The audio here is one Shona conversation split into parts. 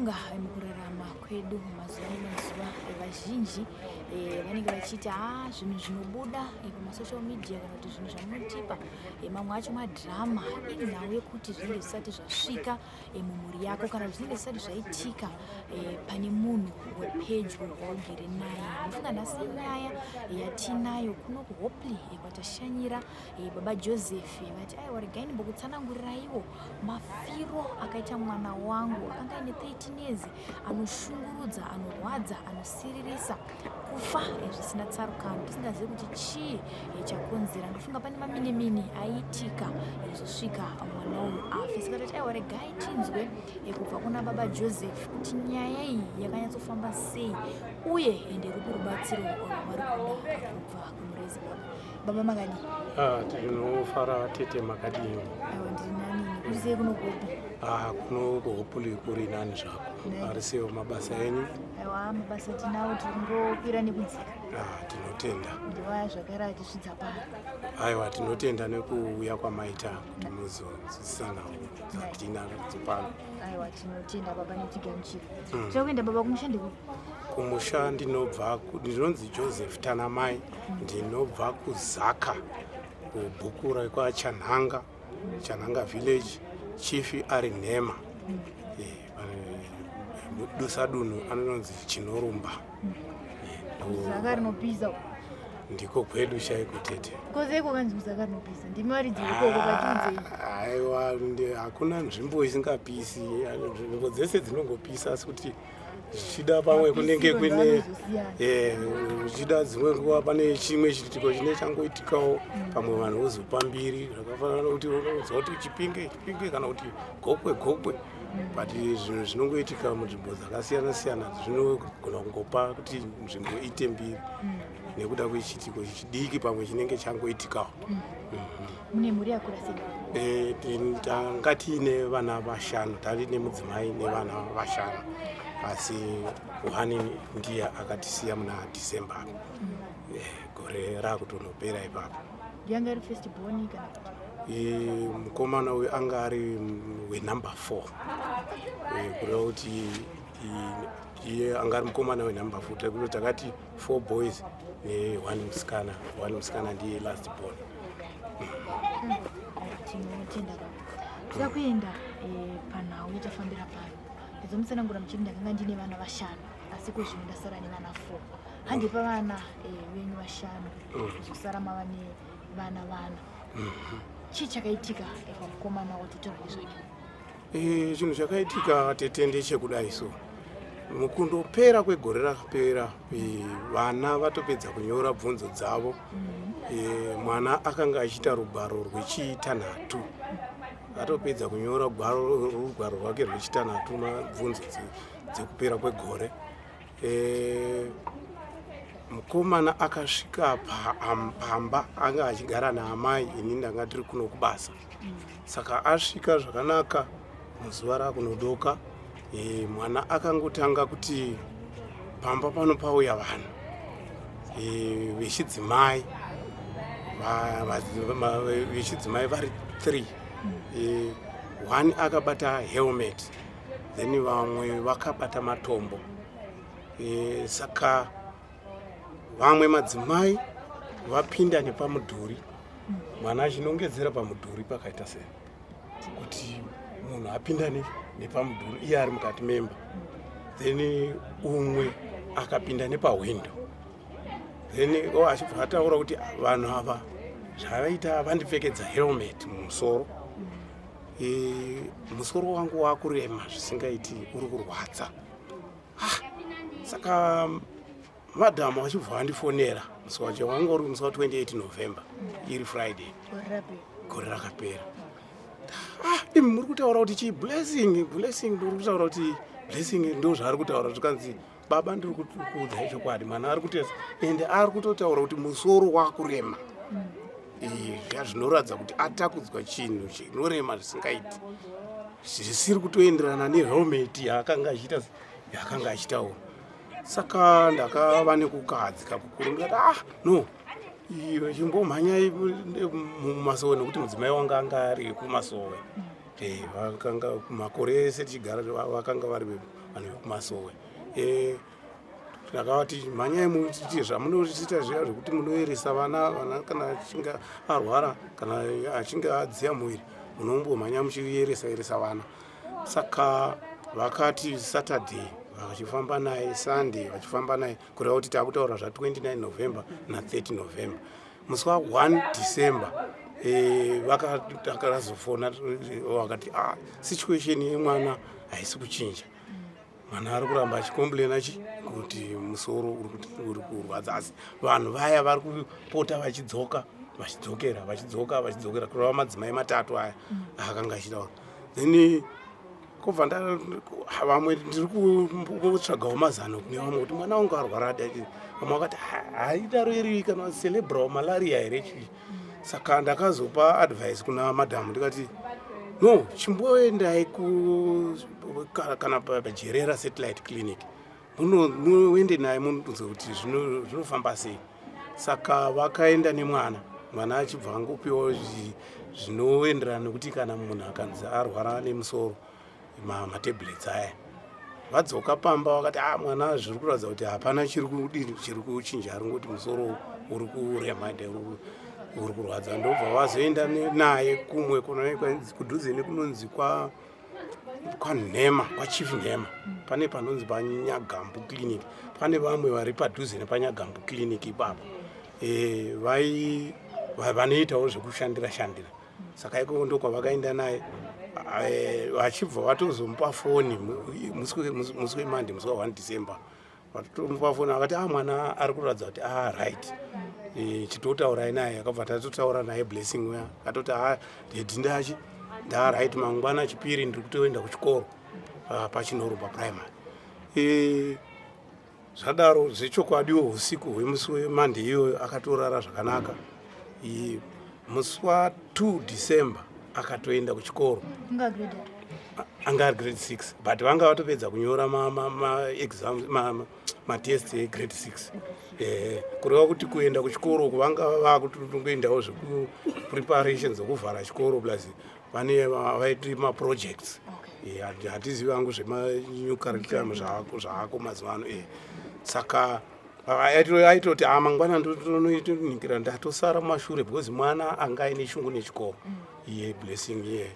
Ndofunga mukurarama kwedu mazuva nemazuva vazhinji vanenge vachiiti ha zvinhu zvinobuda pamasocial media kana kuti zvinhu zvamunotipa mamwe acho madhirama, inhau yekuti zvinenge zvisati zvasvika mumhuri yako kana kuti zvinenge zvisati zvaitika pane munhu wepedyo waugere naye. Ndofunga nhasi nyaya yatinayo kuno kuHopley kwatashanyira baba Joseph vati aiwa, regai ndimbokutsananguriraiwo mafiro akaita mwana wangu akanga aine 13 years, anoshungurudza, anorwadza, anosiririsa, kufa zvisina tsarukano, tisingazivi kuti chii chakonzera. Ndofunga pane maminimini aiitika zvosvika mwana uyu afe. Saka tati aiwa, regai tinzwe kubva kuna baba Joseph kuti nyaya iyi yakanyatsofamba sei uye nderupi rubatsiro rwavari kuda kubva kumhuri yeZimbabwe. Baba, makadii? Ah, tinofara tete, makadini? Aiwa, ndiri nani. Kuri sei kuno kuHopley? Ah, kuno kuHopley kuri nani zvako. Ari seiwo mabasa enyu? Aiwa, mabasa tinawo, tiri kungokwira nekudzika. Ah, tinotenda. Ndiwaya zvakare atisvidza pano. Aiwa, tinotenda nekuuya kwamaita kuti muzonzwisisa nhau dzatinadzo pano. Aiwa, tinotenda baba netigamuchira. Tiri baba, kumusha ndekupi? Kumusha ndinobva ndinonzi Joseph Tanamai, ndinobva kuZaka, kubhuku rekwaChanhanga, Chanhanga village, chief ari Nhema. Mudusadunhu anonzi Chinorumba. Zaka rinopisa. Ndiko kwedu chaiko tete. Kozeiko kanzi kuZaka rinopisa? Ndimi varidzi ikoko, katiudzei. Aiwa, hakuna nzvimbo isingapisi, nzvimbo dzese dzinongopisa, asi kuti zvichida pamwe kunenge Mapisiro kuine ndoanozosiyana. Zvichida dzimwe nguva pane chimwe chiitiko chine changoitikawo, pamwe vanhu vozopa mbiri zvakafanana nekuti unonzwa kuti Chipinge, Chipinge kana kuti Gokwe, Gokwe, but zvinhu zvinongoitika munzvimbo dzakasiyana siyana zvinogona kungopa kuti nzvimbo iite mbiri nekuda kwechiitiko chidiki pamwe chinenge changoitikawo. Mune mhuri yakura sei? Tanga tiine vana vashanu, tari nemudzimai nevana vashanu, asi one ndiye akatisiya muna December gore rakutonopera ipapo. Yanga iri first born kana kuti? Mukomana uyu anga ari wenumber 4, kureva kuti iye anga ari mukomana wenumber 4. Tekuti takati four boys neone musikana, one musikana ndiye last born. Tinotenda baba. Tida kuenda panhau yatafambira pano. Ndizomutsanangura muchiti ndakanga ndine vana vashanu, asi kozvino ndasara nevana 4. Handi pavana venyu vashanu kuzosara mava nevana vana, chii chakaitika pamukomana watotaura nezvake? Chinhu chakaitika tete ndechekudai. So mukundopera kwegore rakapera, vana vatopedza kunyora bvunzo dzavo, mwana akanga achiita rugwaro rwechitanhatu, atopedza kunyora rugwaro rwake rwechitanhatu, mabvunzo dzekupera kwegore. Mukomana akasvika pamba, anga achigara naamai, ini ndanga ndiri kuno kubasa. Saka asvika zvakanaka muzuva rakunodoka, mwana akangotanga kuti pamba pano pauya vanhu vechidzimai, vechidzimai vari 3. One akabata helmet, then vamwe vakabata matombo. Saka vamwe madzimai vapinda nepamudhuri, mwana achinongedzera pamudhuri pakaita sei kuti munhu apinda nepamudhuri iye ari mukati memba, then umwe akapinda nepahwindo, then o achibva ataura kuti vanhu ava zvavaita vandipfekedza helmet mumusoro. Musoro wangu wakurema zvisingaiti, uri kurwadza. Ah, saka madhamu vachibva vandifonera musi wacho wanga uri musi wa28 November, iri Friday. Gore rapera? Gore rakapera. Ah, imi muri kutaura kuti chii? Blessing, Blessing, muri kutaura kuti Blessing? Ndo zvaari kutaura. Zvikanzi, baba, ndiri kuudzai chokwadi, mwana ari kutesa ende ari kutotaura kuti musoro wakurema. Zviya zvinoratidza kuti atakudzwa chinhu chinorema zvisingaiti, zvisiri kutoenderana nehelmet yaakanga achiita, yaakanga achitaura. Saka ndakava nekukahadzika kukuru, ndikati, ah no, iyo chimbomhanyai mumasowe, nekuti mudzimai wanga anga ari kumasowe. Vakanga makore ese tichigara vakanga vari vanhu vekumasowe. Ndakavati mhanyai muite zvamunoita zviya zvekuti munoeresa vana, vana kana achinge arwara kana achinge adziya muviri, munombomhanya muchieresa eresa vana. Saka vakati Saturday vachifamba naye, Sunday vachifamba naye, kureva kuti takutaura zva 29 November na 30 November. Musi wa 1 December vakazofona vakati situation yemwana haisi kuchinja, mwana ari kuramba achicomplaina chi kuti musoro uri kurwadza, asi vanhu vaya vari kupota vachidzoka, vachidzokera, vachidzoka, vachidzokera, kureva madzimai matatu aya akanga achitaura. Then kobva vamwe ndiri kutsvagawo mazano kune vamwe kuti mwana wangu arwara adai. Vamwe vakati haidaro iri kana cerebral malaria here chii. Saka ndakazopa advice kuna madhamu ndikati, no, chimboendai kana paJerera Satellite Clinic, muende naye munzwe kuti zvinofamba sei. Saka vakaenda nemwana, mwana achibva angopiwa zvinoenderana nekuti kana munhu akanzi arwara nemusoro, matablets aya. Vadzoka pamba vakati, a mwana zviri kuratidza kuti hapana chiri kudini, chiri kuchinja, ari ngoti musoro uri kurema ende uri kurwadza. Ndobva vazoenda naye kumwe kudhuze nekunonzi kwaNhema, kwaChief Nhema, pane panonzi paNyagambu Clinic. Pane vamwe vari padhuze nepaNyagambu Clinic ipapo, vai vanoitawo zvekushandira shandira. Saka ikoko ndokwavakaenda naye, vachibva vatozomupa foni musi weMonday, musi wa1 December. Vatomupa foni akati, a mwana ari kuratidza kuti right, chitotaurai naye. Akabva tatotaura naye Blessing uya, atoti, a daddy, ndachi ndaright, mangwana Chipiri ndiri kutoenda kuchikoro paChinorumba Primary. Zvadaro, zvechokwadiwo usiku hwemusi weMonday iyoyo akatorara zvakanaka. Musi wa2 December akatoenda kuchikoro. Anga ari grade 6, but vanga vatopedza kunyora maexams, matest egrade 6. Kureva kuti kuenda kuchikoro uku vanga vakutongoendawo zvekupreparation dzekuvhara chikoro, plus vane vaiti maprojects. Hatizivi hangu zvemanew curriculum zvaako mazuva ano. Saka aitoti, a mangwana ndotonoinikira, ndatosara mumashure, because mwana anga aine shungu nechikoro iye Blessing iye.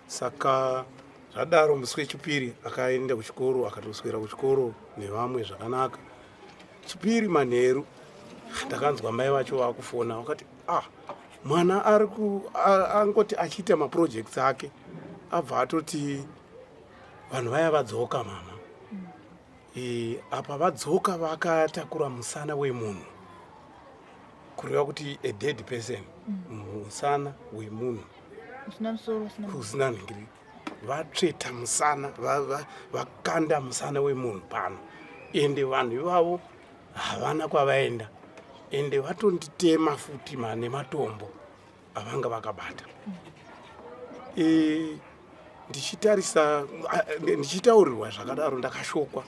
Saka zvadaro, musi weChipiri akaenda kuchikoro, akatoswera kuchikoro nevamwe zvakanaka. Chipiri manheru ndakanzwa mai vacho vakufona, vakati, ah, mwana ari angoti achiita maprojects ake, abva atoti vanhu vaya vadzoka, mama. Apa vadzoka vakatakura musana wemunhu, kureva kuti a dead person, musana wemunhu. Usina musoro, usina. Usina nhingiri. Vatsveta musana, vakanda musana wemunhu pano, ende vanhu ivavo havana kwavaenda, ende vatonditema futi nematombo avanga vakabata. Ndichitarisa, ndichitaurirwa zvakadaro, ndakashokwa.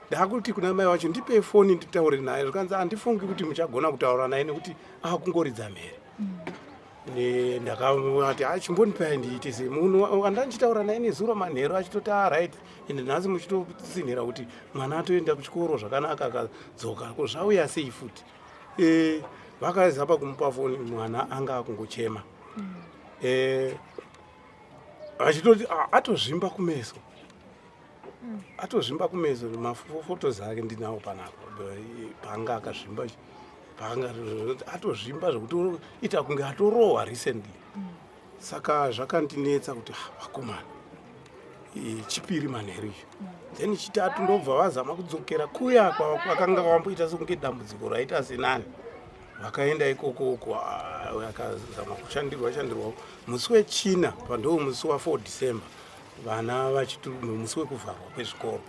Ndakuti kuna mai vacho, ndipei foni nditaure naye. Zvikanzi, handifungi kuti muchagona kutaura naye nekuti akungoridza mhere. Ndakati, achimbonipai ndiite sei, munhu andandichitaura naye nezuro manheru achitoti aright, ende nhasi muchitotsinhira kuti mwana atoenda kuchikoro zvakanaka, akadzoka, ko zvauya sei futi? Vakaza pakumupa foni, mwana anga akungochema, achitoti atozvimba kumeso, atozvimba kumeso. Mafotos ake ndinawo panapa, paanga akazvimba, paanga atozvimba zvekuti ita kunge atorohwa recently. Saka zvakandinetsa kuti, ah, vakomana, Chipiri manheru iyo. Then Chitatu ndobva vazama kudzokera kuya kwakanga kwamboita sekunge dambudziko raita senani. Vakaenda ikoko uko, akazama kushandirwa shandirwa. Musi weChina, pando musi wa4 December, vana vachitu musi wekuvharwa kwezvikoro,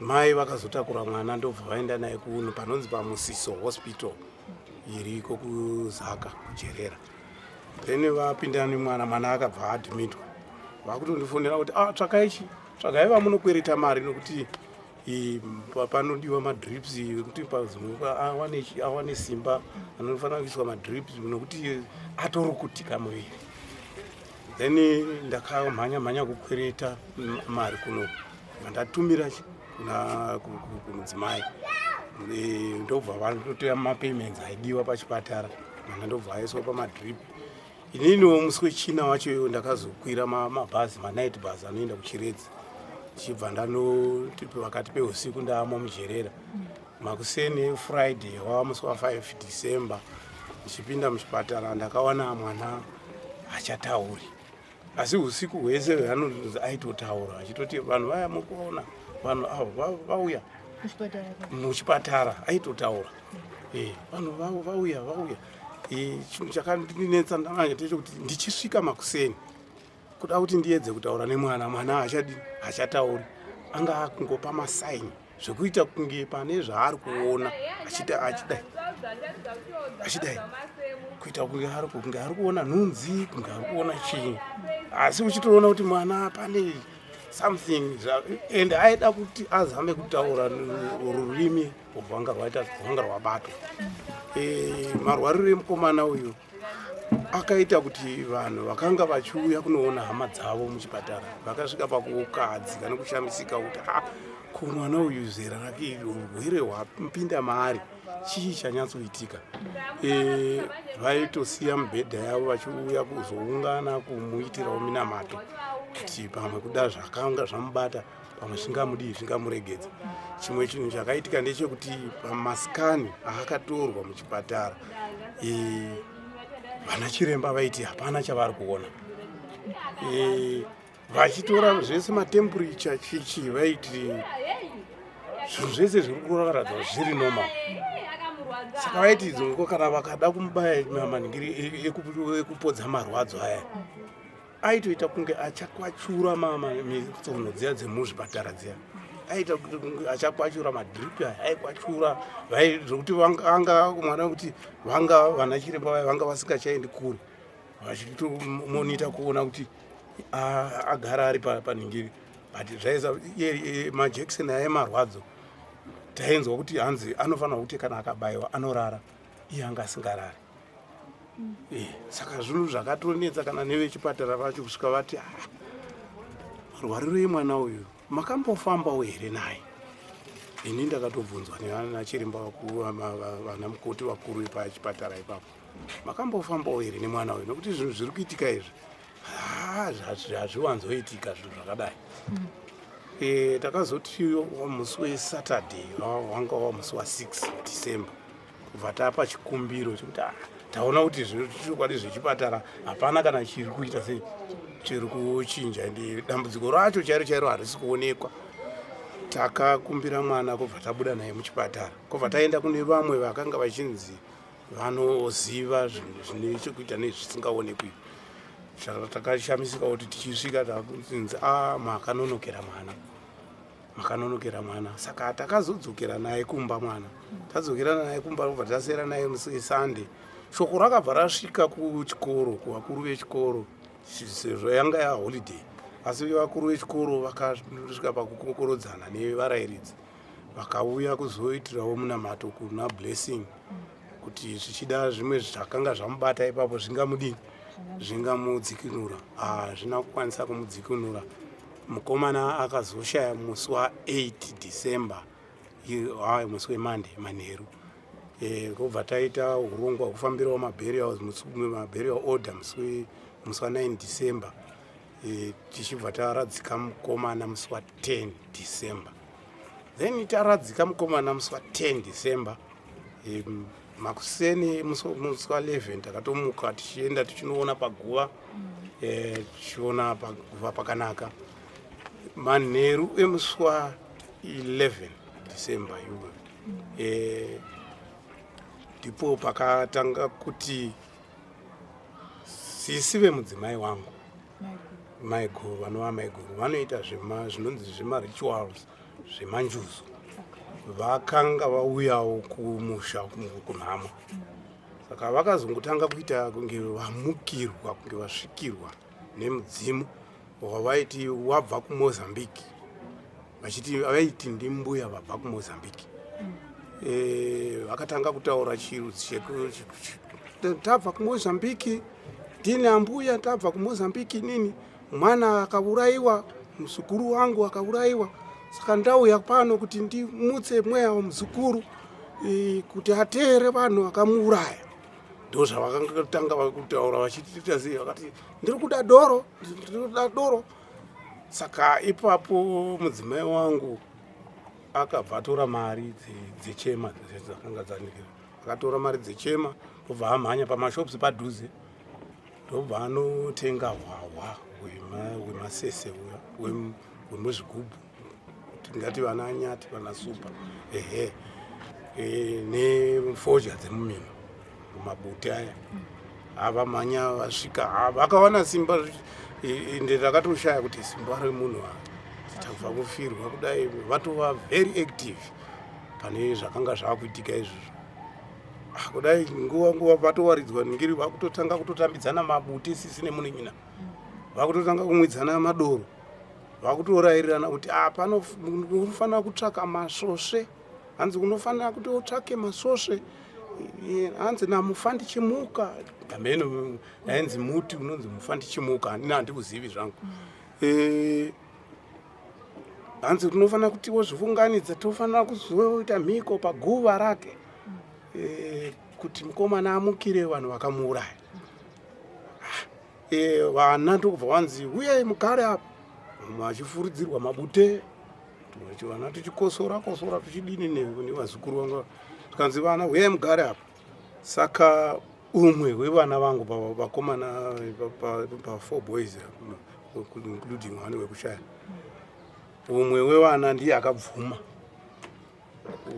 mai vakazotakura mwana, ndobva vaenda naye kuno panonzi paMusiso Hospital iriko kuZaka, kuJerera. Then vapinda nemwana, mwana akabva admitwa. Vakutondifonera kuti, ah, tsvakai chi tsvakai vamunokwereta mari nokuti panodiwa madrips ekuti awane simba, anofanira kuiswa madrips nokuti atorukutika muviri. Then ndakamhanya mhanya kukwereta mari kuno, mandatumira kuna kumudzimai, ndobva vanototora mapayments aidiwa pachipatara. Mwana ndobva aiswa pamadrip. Ininiwo musi weChina wacho iwo ndakazokwira mabhazi, manight bus anoenda kuChiredzi, ndichibva ndanoti pakati peusiku ndaamo muJerera. Makuseni Friday wava musi wa5 December, ndichipinda muchipatara ndakawana mwana hachatauri, asi usiku hwese anonzi aitotaura achitoti, "Vanhu vaya mukuona, vanhu avo vauya muchipatara." Aitotaura, "Vanhu vavo vauya, vauya." Chinhu chakandinetsa manje ndechekuti ndichisvika makuseni kuda kuti ndiedze kutaura nemwana, mwana haachadi, haachatauri. Anga akungopa masaini zvekuita kunge pane zvaari kuona, achidai, achidai, kuita kunge ari kuona nhunzi, kunge ari kuona chii, asi uchitoona kuti mwana pane something. And aida kuti azame kutaura, rurimi rwanga rwaita rwanga rwabatwa. Marwariro emukomana uyu akaita kuti vanhu vakanga vachiuya kunoona hama dzavo muchipatara vakasvika pakukahadzika nekushamisika kuti, "A, ko mwana uyu zera rake, urwere hwapinda maari, chii chanyatsoitika?" Vaitosiya mibhedha yavo vachiuya kuzoungana kumuitirawo minamato kuti pamwe kuda zvakanga zvamubata pamwe zvingamudii, zvingamuregedza. Chimwe chinhu chakaitika ndechekuti pamasikani aakatorwa muchipatara, vana chiremba vaiti hapana chavari kuona. Vachitora zvese, matemperature, chichi, vaiti zvinhu zvese zviri kuratidza zviri normal. Saka vaiti dzongo kana vakada kumubaya maningiri ekupodza marwadzo aya, aitoita kunge achakwachura mitsono dziya dzemuzvipatara dziya, aita kunge achakwachura madrip aya, aikwachura zvokuti vanga mwana kuti vanga vana chiremba vaya vanga vasingachaendi kure, vachitomonita kuona kuti agara ari panhingiri. But zvaisa majekiseni aya emarwadzo, tainzwa kuti hanzi anofanira kuti kana akabayiwa anorara, iye anga asingarari. Saka zvinhu zvakatonetsa kana nevechipatara vacho kusvika vati, "Ah, marwariro emwana uyu makambofambawo here naye?" Ini ndakatobvunzwa nevana chiremba vakuru, vana mukoti vakuru vepachipatara ipapo, "Makambofambawo here nemwana uyu? Nokuti zvinhu zviri kuitika izvi hazviwanzoitika zvinhu zvakadai." Takazoti musi weSaturday, wanga wa musi wa6 December, kubva tapa chikumbiro chekuti, "Ah, taona kuti zvokwadi zvechipatara hapana kana chiri kuita sei, chiri kuchinja, ende dambudziko racho chairo chairo harisi kuonekwa." Takakumbira mwana, kubva tabuda naye muchipatara, kubva taenda kune vamwe vakanga vachinzi vanoziva zvine chekuita nezvisingaonekwi. Takashamisika kuti tichisvika takunzi, "A, makanonokera mwana, makanonokera mwana." Saka takazodzokera naye kumba mwana. Tadzokera naye kumba, kubva tasera naye musi weSunday. Shoko rakabva rasvika kuchikoro, kuvakuru vechikoro, sezvo yanga yaholiday, asi vakuru vechikoro vakasvika pakukokorodzana nevarayiridzi, vakauya kuzoitirawo munamato kuna Blessing kuti zvichida zvimwe zvakanga zvamubata ipapo zvingamudini, zvingamudzikinura. Hazvina kukwanisa kumudzikinura. Mukomana akazoshaya musi wa8 December, musi weMonday manheru. Kubva taita urongwa hwekufambirawo maburials, maburial order, musi wa9 December, tichibva taradzika mukomana musi wa10 December. Then taradzika mukomana musi wa10 December, makuseni musi wa11 takatomuka tichienda tichinoona paguva, tichiona paguva pakanaka. Manheru emusi wa11 December iwoyo, ndipo pakatanga kuti sisi vemudzimai wangu, maiguru, vanova maiguru vanoita zvinonzi zvemarituals, zvemanjuzu, vakanga vauyawo kumusha kunhamo. Saka vakazongotanga kuita kunge vamukirwa, kunge vasvikirwa nemudzimu wavaiti wabva kuMozambique, vachiti vaiti ndimbuya vabva kuMozambique. Vakatanga kutaura chirudzi, "Tabva kuMozambique." Ndini ambuya, tabva kuMozambique inini. Mwana akaurayiwa, muzukuru wangu akaurayiwa, saka ndauya pano kuti ndimutse mweya wamuzukuru kuti ateere vanhu vakamuuraya. Ndo zvavakatanga kutaura vachitiita sei, vakati ndiri kuda doro, ndiri kuda doro. Saka ipapo mudzimai wangu akabva atora mari dzechema dzakanga dzanikira, akatora mari dzechema, ndobva amhanya pamashops padhuze, ndobva anotenga hwahwa hwemasese uya hwemuzvigubhu, tingati vana nyati, vana supa, ehe, nefodya dzemumino, mabute aya. Avamhanya vasvika, vakawana simba, ende ndakatoshaya kuti simba remunhu tabva kufirwa kudai vatova very active pane zvakanga zvaakuitika izvozvo. Kudai nguva nguva vatowaridzwa ngiri, vakutotanga kutotambidzana mabute sisi nemunin'ina, vakutotanga kumwidzana madoro, vakutorairirana kuti pano unofanira kutsvaka masvosve, hanzi unofanira kuti utsvake masvosve, hanzi namufandichimuka ameno yainzi muti unonzi mufandichimuka, handina, handikuzivi zvangu. Hanzi tinofanira kuti wozviunganidza, tofanira kuzoita mhiko paguva rake, kuti mukomana amukire vanhu vakamuuraya. Vana ndokubva vanzi uyai mugare apa, vamwe vachifuridzirwa mabute, vana tichikosora kosora, tichidini nevazukuru vangu, tikanzi vana uyai mugare apa. Saka umwe wevana vangu vakomana pa4 boys, including one wekushaya, umwe wevana ndiye akabvuma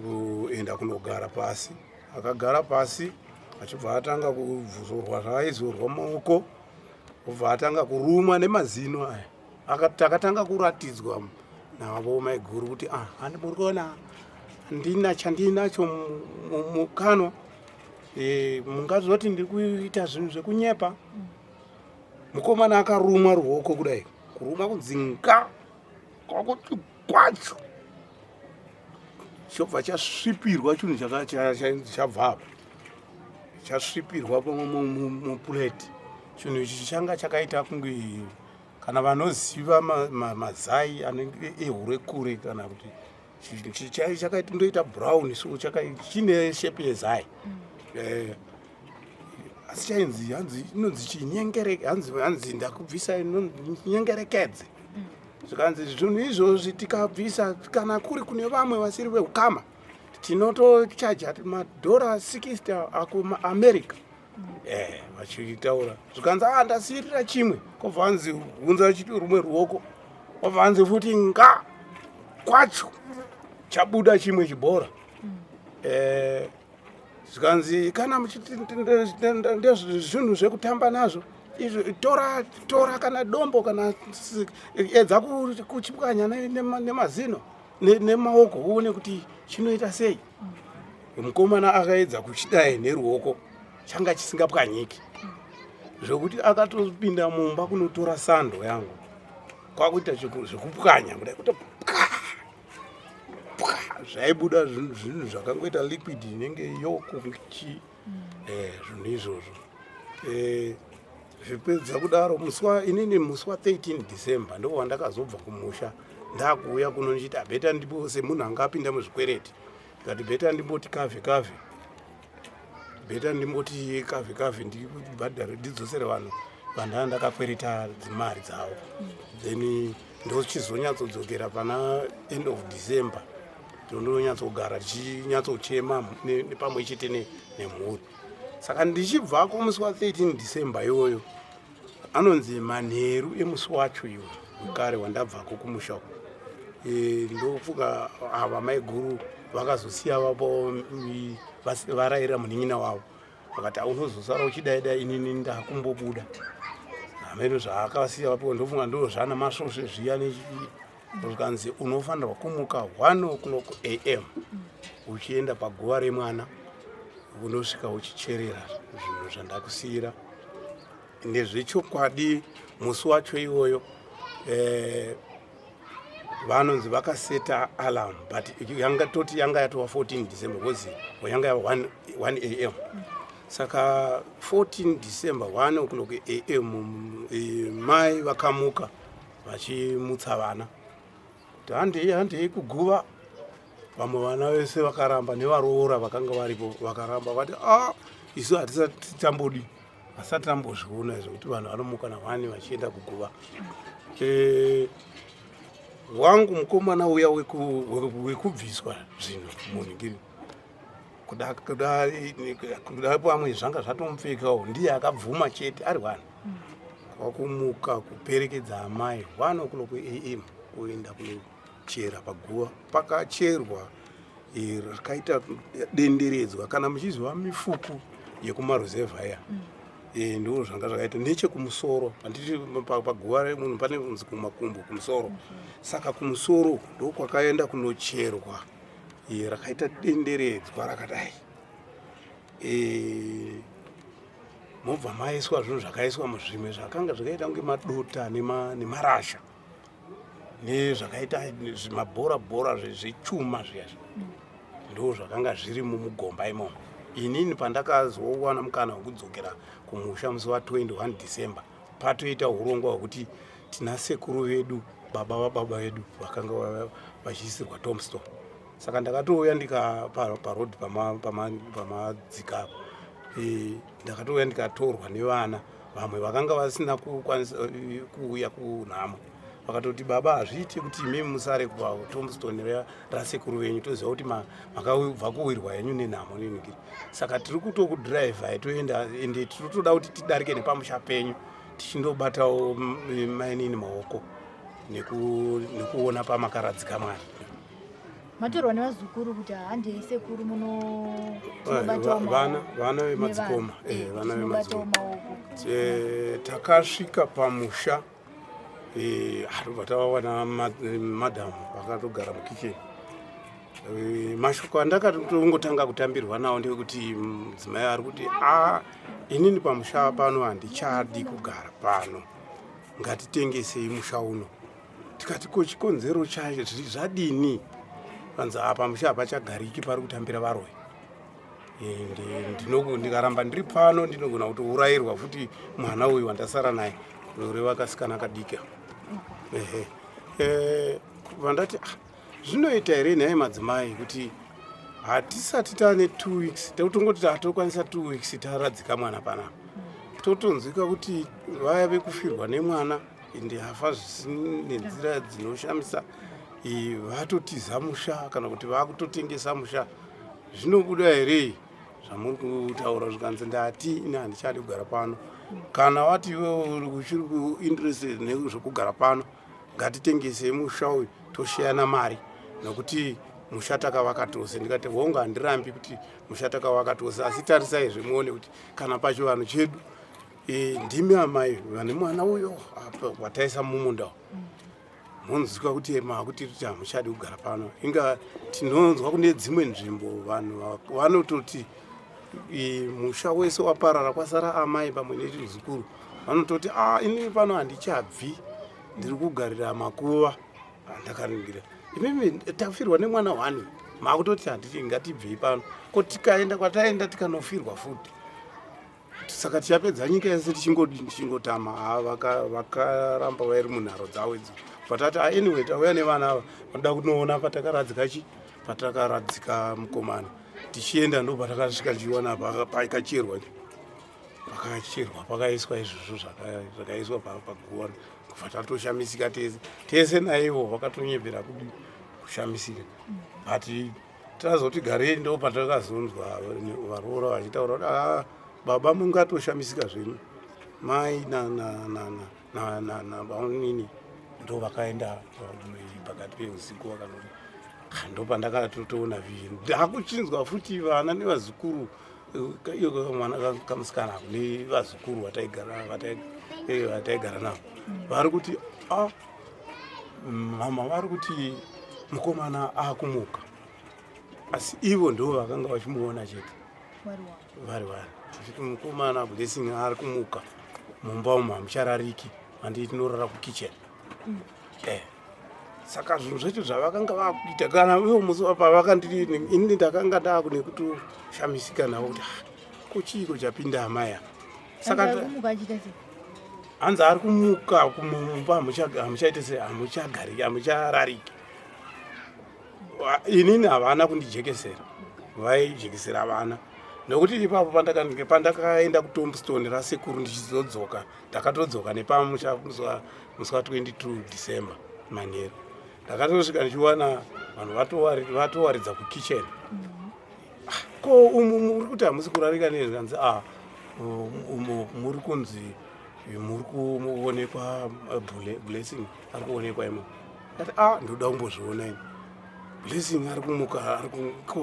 kuenda kunogara pasi. Akagara pasi, achibva atanga kuzorwa zvaaizorwa maoko, obva atanga kurumwa nemazino aya. Takatanga kuratidzwa navo maiguru kuti ah, handi muri kuona handina chandinacho mukanwa, mungazoti ndiri kuita zvinhu zvekunyepa. Mukomana akarumwa ruoko kudai, kuruma kunzi nga, kwakuti kwacho chobva chasvipirwa chinhu chabva apa, chasvipirwa mupureti. Chinhu ichi changa chakaita kunge, kana vanoziva mazai anenge ehurekure, kana kuti chakaita brown, so chine shape yezai, asi chainzi, hanzi inonzi chinyengere, hanzi ndakubvisa nyengerekedze. Zvikanzi zvinhu izvozvi tikabvisa, kana kuri kune vamwe vasiri veukama, tinotochaja madhora 60 akuAmerica. Vachitaura, zvikanzi a ndasiyirira chimwe, kwabva hanzi hunza rumwe ruoko, kwabva hanzi futi nga kwacho chabuda chimwe chibhora. Zvikanzi kana ndezvinhu zvekutamba nazvo izvo, tora tora kana dombo, kana edza kuchipwanya nemazino, nemaoko, uone kuti chinoita sei. Mukomana akaedza kuchidai neruoko, changa chisingapwanyiki, zvokuti akatopinda mumba kunotora sando yangu, kwakuita zvekupwanya kudai, kuti pwa pwa, zvaibuda zvinhu zvakangoita liquid inenge yoko chi, zvinhu izvozvo. Zvipedza kudaro, musi wa inini, musi wa13 December ndo wandakazobva kumusha, ndakuuya kuno ndichiti better ndipo semunhu anga apinda muzvikwereti, ndikati better ndimboti kavhe kavhe, better ndimboti kavhe kavhe, ndibhadhare, ndidzosere vanhu vandaa ndakakwereta dzimari dzavo, then ndochizonyatsodzokera pana end of December, ndondonyatsogara tichinyatsochema pamwe chete nemhuri. Saka ndichibvako musi wa13 December iwoyo, anonzi manheru emusi wacho iwo mukare wandabvako kumusha uko, ndofunga ava maiguru vakazosiya vapo varayira munin'ina wavo, vakati unozosara uchidai dai, inini ndakumbobuda hameno zvaakasiya vapo. Ndofunga ndo zvana masvosve zviya, zvikanzi unofanirwa kumuka 1 o'clock am uchienda paguva remwana, unosvika uchicherera zvinhu zvandakusiyira. Nezvechokwadi musi wacho iwoyo, vanonzi vakaseta alarm, but yanga toti yanga yatova 14 December because yanga yava 1 am. Saka 14 December 1 o'clock am e, mai vakamuka vachimutsa vana kuti handei handei kuguva. Vamwe vana vese vakaramba nevaroora vakanga varipo vakaramba vati a ah, isu hatisati tambodi asati tambozviona izvo kuti vanhu vanomuka nahwani vachienda kuguva. E, wangu mukomana uya wekubviswa zvinhu munhingiri kuda kuda kuda pamwe zvanga zvatomupfekawo ndiye akabvuma chete ari one kwakumuka kuperekedza amai 1 o'clock am kuenda kunochera paguva pakacherwa eh, rakaita denderedzwa kana muchiziva mifuku yekumaruzevha iya mm. eh, ndo zvanga zvakaita nechekumusoro handiti paguva remunhu pane kunzi kumakumbo kumusoro mm-hmm. saka kumusoro ndokwakaenda kunocherwa e, rakaita denderedzwa rakadai e, mobva maiswa zvinhu zvakaiswa muzvimwe zvakanga zvakaita kunge madota nemarasha nezvakaita zvimabhora bhora zvechuma zviya ndo zvakanga zviri mumugomba imomo inini pandakazowana mukana wekudzokera kumusha musi wa 21 December patoita urongwa hwekuti tina sekuru vedu baba vababa vedu vakanga vachiisirwa tombstone saka ndakatouya ndika paroad pamadzika apo e, ndakatouya ndikatorwa nevana vamwe vakanga vasina kukwanisa e, kuuya kunhamo vakatoti baba hazviite kuti imimi musare kutombstone rasekuru venyu toziva kuti makabva kuwirwa henyu nenhamo nenhingiri saka tiri kutokudhiraivhai toenda ende tinotoda kuti tidarike nepamusha penyu tichindobatawo mainini maoko nekuona pamakaradzika mwana matorwa nevazukuru kuti handei sekuru munovana vana vemadzikoma eh, vana vemadzikoma eh, takasvika pamusha eh, atobva tavawana madam vakatogara mukitchen mashoko andakatongotanga kutambirwa nawo ndewekuti mudzimai ari kuti a ah, inini pamusha pano handichadi kugara pano ngatitengesei musha uno tikati ko chikonzero chacho zvadini vanzi apa musha hapachagariki pari kutambira varoyi ndikaramba ndiri pano ndinogona kutourayirwa futi mwana uyu wandasara naye kureva kasikana kadiki ehe eh, vandati ah, zvinoita here nhai madzimai kuti hatisati taane two weeks totongoti tatokwanisa two weeks taradzika mwana panapa totonzwika kuti vaya vekufirwa nemwana ende afa nenzira dzinoshamisa vatotiza musha kana kuti vakutotengesa musha zvinobuda here zvamuri kutaura zvikanzi ndati ini handichadi kugara pano kana wati iwe uchiri kuinterested nezvekugara pano ngatitengesei musha uyu tosheyana mari nokuti musha takavaka tose ndikati hongu handirambi kuti musha takavaka tose asi tarisai zvemuone kuti kana pachivanhu chedu e, ndimi amai vane mwana uyo apa wataisa mumunda monzwika kuti makuti kuti hamuchadi kugara pano inga tinonzwa kune dzimwe nzvimbo vanhu vanototi e, musha wese waparara kwasara amai pamwe nechizukuru vanototi a ah, inini pano handichabvi ndiri kugarira makuva andakaringira imimi tafirwa nemwana one makutoti handiti ngatibvei pano ko tikaenda kwataenda tikanofirwa futi saka tichapedza nyika yese tichingotama ah, vakaramba vairi munharo dzavo idzo vatati ah, anyway tauya nevana ava vanoda kunoona patakaradzika chi patakaradzika mukomana tichienda ndo patakasvika tichiwana pakacherwa pakacherwa pakaiswa izvozvo zvakaiswa paguva kubva tatoshamisika tese tese naivo vakatonyepera kudi kushamisika but tazoti garei ndo patakazonzwa varoora vachitaura kuti ah, baba mungatoshamisika zvenyu mai nabamunini ndo vakaenda pakati peusiku vakanoti ah, ndo pandakatotoona vision ndakuchinzwa futi vana nevazukuru iyo mwana kamusikana ako nevazukuru vataigara navo vari kuti a ah, mama vari kuti mukomana akumuka asi ivo ndo vakanga vachimuona chete vari vari vachiti mukomana blessing ari kumuka mumba umu hamucharariki handii tinorara kukitchen mm. eh. Saka zvinhu zvacho zvavakanga vakuita kana ivo musi pavakandiri ini ndakanga ndakunekutoshamisika navo kuti ah, Ko chiiko chapinda amai apa? Saka hanzi ari kumuka kumumba hamuchaite se hamuchagariki hamucharariki. Inini havana kundijekesera, vaijekesera vana nokuti ipapo pandakaenda kutombstone rasekuru ndichizodzoka ndakatodzoka nepamusha musi wa 22 December manheru. Ndakatosvika ndichiwana vanhu vatowaridza kukitchen. Ah, ko umu muri kuti hamusi kurarika nei? Zvikanzi a ah, umu muri kunzi muri kuonekwa eh, Blessing ari kuonekwa imo. Ndati a ah, ndoda kumbozviona ini. Blessing ari kumuka,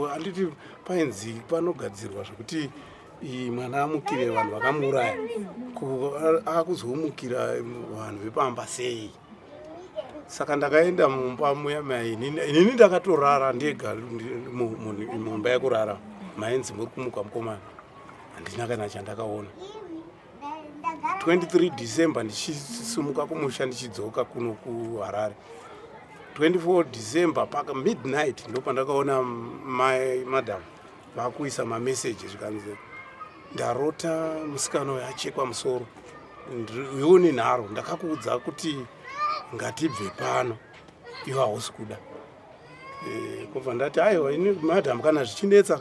handiti painzi panogadzirwa zvekuti mwana amukire vanhu vakamuuraya, akuzomukira vanhu vepamba sei? Saka ndakaenda mumba muya mai, inini ndakatorara ndega mumba yekurara mainzi muri kumuka mukomana. Handina kana chandakaona. 23 December ndichisumuka kumusha ndichidzoka kuno kuHarare, 24 December paka midnight ndo pandakaona mai madam vakuisa mameseji, zvikanzi ndarota musikana uyo achekwa musoro. Iwe nenharo, ndakakuudza kuti ngatibve pano, iwe hausi kuda. Kubva ndati aiwa, ini madam, kana zvichinetsa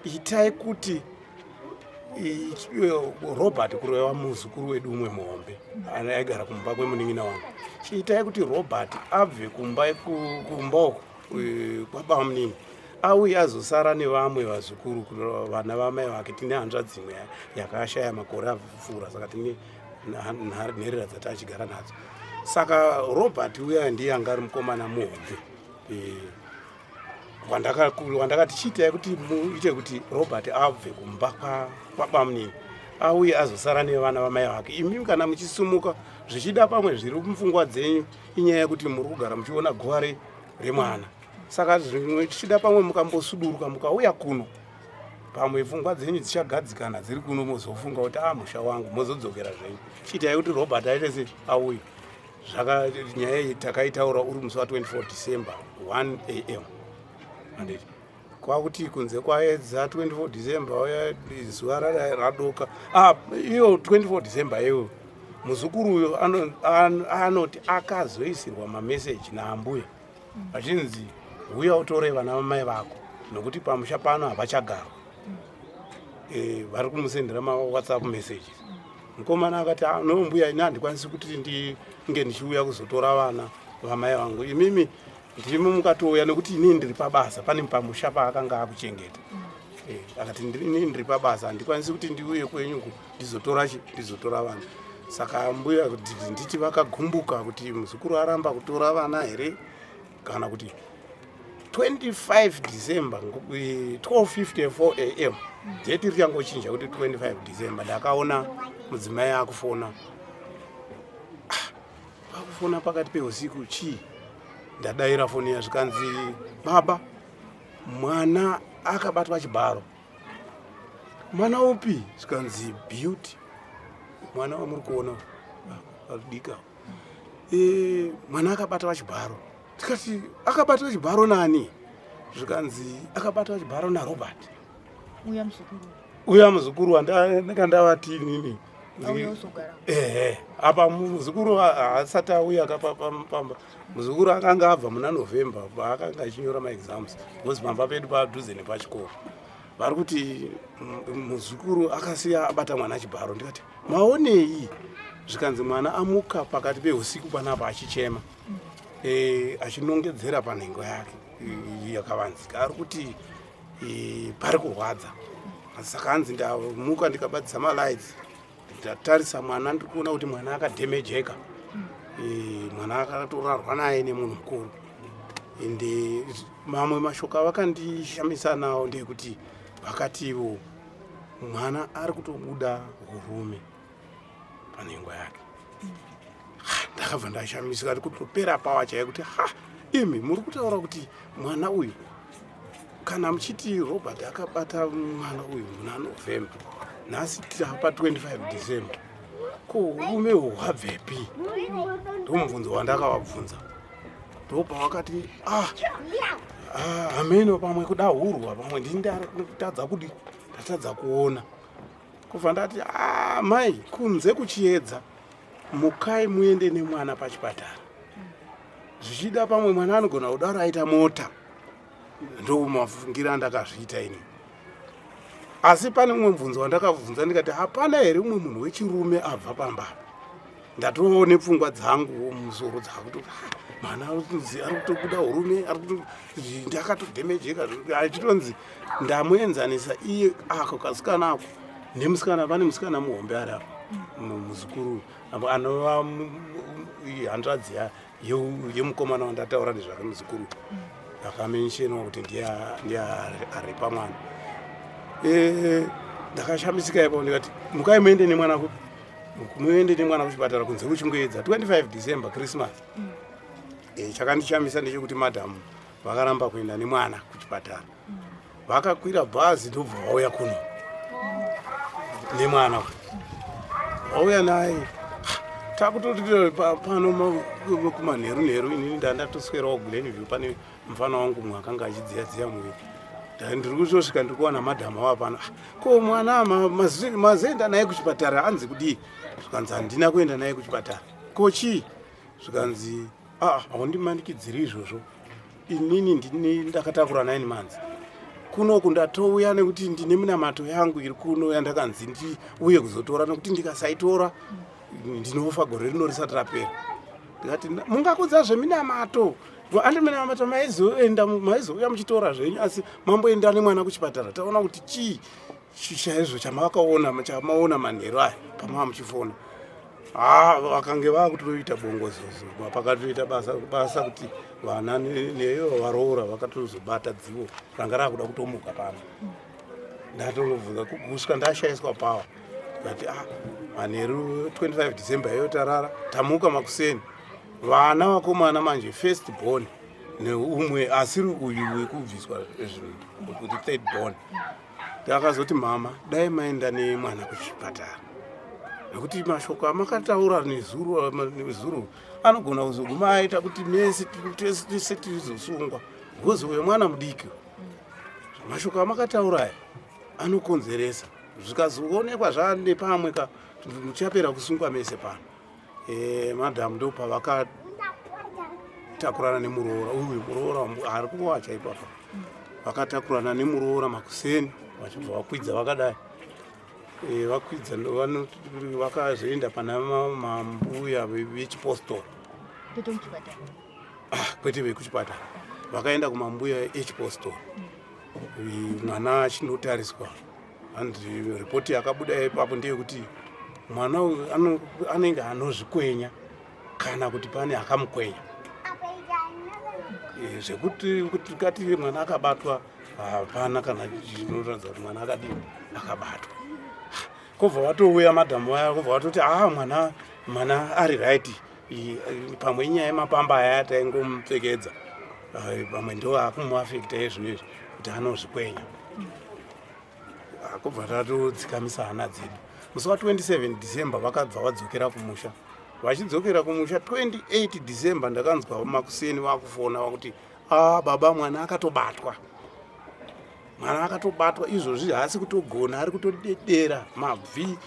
itai kuti Robert, kureva muzukuru wedu umwe muhombe aigara kumba kwemunin'ina wangu, chiitai kuti Robert abve kumba kumba uko kwababa munini, auye azosara nevamwe vazukuru, vana vamai vake. Tine hanzvadzi imwe yakashaya makore apfuura, saka tine nherera dzati achigara nadzo. Saka Robert uya ndiye anga ari mukomana muhombe wandakati chiitai kuti muite kuti Robert abve kumba kwabamunini, auye azosara nevana vamai vake. Imi kana muchisumuka, zvichida pamwe zviri mupfungwa dzenyu inyaya yekuti muri kugara muchiona guva remwana, saka zvimwe tichida pamwe mukambosuduruka mukauya kuno, pamwe pfungwa dzenyu dzichagadzikana dziri kuno, mozofunga kuti a ah, musha wangu, mozodzokera zvenyu. Chiitai kuti Robert aite se auye. Zvaka nyaya iyi takaitaura uri musi wa24 December 1 am, handiti? Kwakuti kunze kwaedza 24 December uya zuva radoka. Ah, iyo 24 December iyoyo muzukuru uyo anoti akazoisirwa mameseji naambuya achinzi huya utore vana vamai vako nokuti pamusha pano havachagarwa. Vari kumusendera mawhatsapp messages. Mukomana akati, ah, no mbuya, ini handikwanisi kuti ndinge ndichiuya kuzotora vana vamai vangu, imimi ndimi mukatouya nekuti inini ndiri pabasa. Pane pamusha paakanga akuchengeta. Akati inini ndiri pabasa, handikwanisi kuti ndiuye kwenyu ndizotora chi ndizotora vana. Saka mbuya nditi vakagumbuka kuti muzukuru aramba kutora vana here kana kuti 25 December 12:54 am, date richangochinja kuti 25 December, ndakaona mudzimai akufona. Ah, akufona pakati peusiku chii? Ndadaira foni yazvikanzi, baba, mwana akabatwa chibharo. Mwana upi? Zvikanzi Beauty, mwana wamuri kuona adika. Mwana akabatwa chibharo. Tikati akabatwa chibharo nani? Zvikanzi akabatwa chibharo naRobert uya muzukuru wandanga ndavati inini. Ehe, apa muzukuru haasati auya pamba. Muzukuru akanga abva muna November paakanga achinyora maexams, because pamba pedu padhuze nepachikoro. Vari kuti muzukuru akasiya abata mwana chibharo. Ndikati maonei? Zvikanzi mwana amuka pakati peusiku panapa achichema, achinongedzera panhengo yake yakavanzika, ari kuti pari kurwadza. Saka hanzi ndamuka ndikabatidza malights, ndatarisa mwana, ndiri kuona kuti mwana akadhemejeka. Mwana akatorarwa naye nemunhu mukuru. Ende mamwe mashoko avakandishamisa nawo ndeyekuti vakativo mwana ari kutobuda urume panhengo yake. Ndakabva ndashamisika kutopera pawa chaiyo kuti ha, imi muri kutaura kuti mwana uyu, kana muchiti Robert akabata mwana uyu muna November, nhasi tapa 25 December, ko urume uhwu hwabvepi? Ndomubvunzo wandakavabvunza. Ndopavakati ah, ah, hameno, pamwe kuda hurwa, pamwe ndini ndatadza kudi ndatadza kuona. Kubva ndati ah, mai kunze kuchiedza mukai muende nemwana pachipatara. Zvichida pamwe mwana anogona kudaro aita mota. Ndomafungira andakazviita ini. Asi pane umwe mubvunzo wandakabvunza ndikati hapana here umwe munhu wechirume abva pamba ndatovawo nepfungwa dzangu mumusoro dzakuti ah, mwana arikunzi ari kutobuda urume ndakatodhemejeka achitonzi ndamuenzanisa iye ako kasikana ako nemusikana pane musikana muhombe ari apo muzukuru anova hanzvadzi yemukomana wandataura nezvake muzukuru akamentionwa kuti ndiye arepa mwana eh, ndakashamisika ipapo ndikati mukai muende nemwana kupi muende nemwana kuchipatara kunze kuchingoedza 25 December Christmas mm. Eh, chakandishamisa ndechekuti madhamu vakaramba kuenda nemwana kuchipatara mm. Vakakwira bhazi ndobva vauya kuno nemwana vauya naye takutoti pano kumanheru nheru inini ndandatoswerawo Glenview pane mufana wangu mumwe akanga achidziya dziya muviri ndiri kutosvika ndiri kuwana madhamu ava pano ah, ko mwana mazoenda naye kuchipatara anzi kudii zvikanzi handina kuenda naye kuchipatara ko chii zvikanzi aa ah, haundimanikidziri izvozvo inini ndini ndakatakura 9 months kunoku ndatouya nekuti ndine minamato yangu iri kuno yandakanzi ndiuye kuzotora nekuti ndikasaitora ndinofa gore rino risati rapera ndikati mungakudza zveminamato andi minamato maizoenda maizouya muchitora zvenyu asi mamboenda nemwana kuchipatara taona kuti chii chaizvo chamakaona chamaona manheru aya pamava muchifona ha vakange vakutoita bongozozo pakatoita basa basa kuti vana neyo varoora vakatozobata dzivo ranga rakuda kutomuka pano ndatongobvunza kusvika ndashaiswa pawa ndikati ah manheru 25 December iyo tarara tamuka makuseni vana vakomana manje first born neumwe asiri uyu wekubviswa zvinhu kuti third born Ndakazoti mama dai maenda nemwana kuchipatara nekuti mashoko amakataura nezuro nezuro anogona kuzoguma aita kuti mese tese tizosungwa because uyo mwana mudiki mashoko amakataura aya anokonzeresa zvikazoonekwa zvane pamwe ka muchapera kusungwa mese pano e, madam ndo pavakatakurana nemuroora uyu muroora ari kuwacha ipapa vakatakurana nemuroora makuseni vachibva vakwidza vakadai e, vakwidza vakazoenda pana mambuya vechipostori ah, kwete vekuchipatara vakaenda kumambuya echipostori mwana achinotariswa and ripoti yakabuda ipapo ndeyekuti mwana uyu anenge anozvikwenya kana kuti pane akamukwenya eh, zvekuti kuti kati mwana akabatwa hapana kana chinoratidza kuti mwana akadii akabatwa kobva watouya madhamu vaya kobva watoti aa ah, mwana mwana ari right pamwe inyaya yemapamba aya taingomupfekedza pamwe ndo akumuafekta ezvino izvi kuti anozvikwenya Kubva tatodzikamisa hana dzedu. Musi wa 27 December vakabva vadzokera kumusha. Vachidzokera kumusha 28 December ndakanzwa makuseni vakufona vakuti ah baba mwana akatobatwa. Mwana akatobatwa izvozvi haasi kutogona ari kutodedera mabvi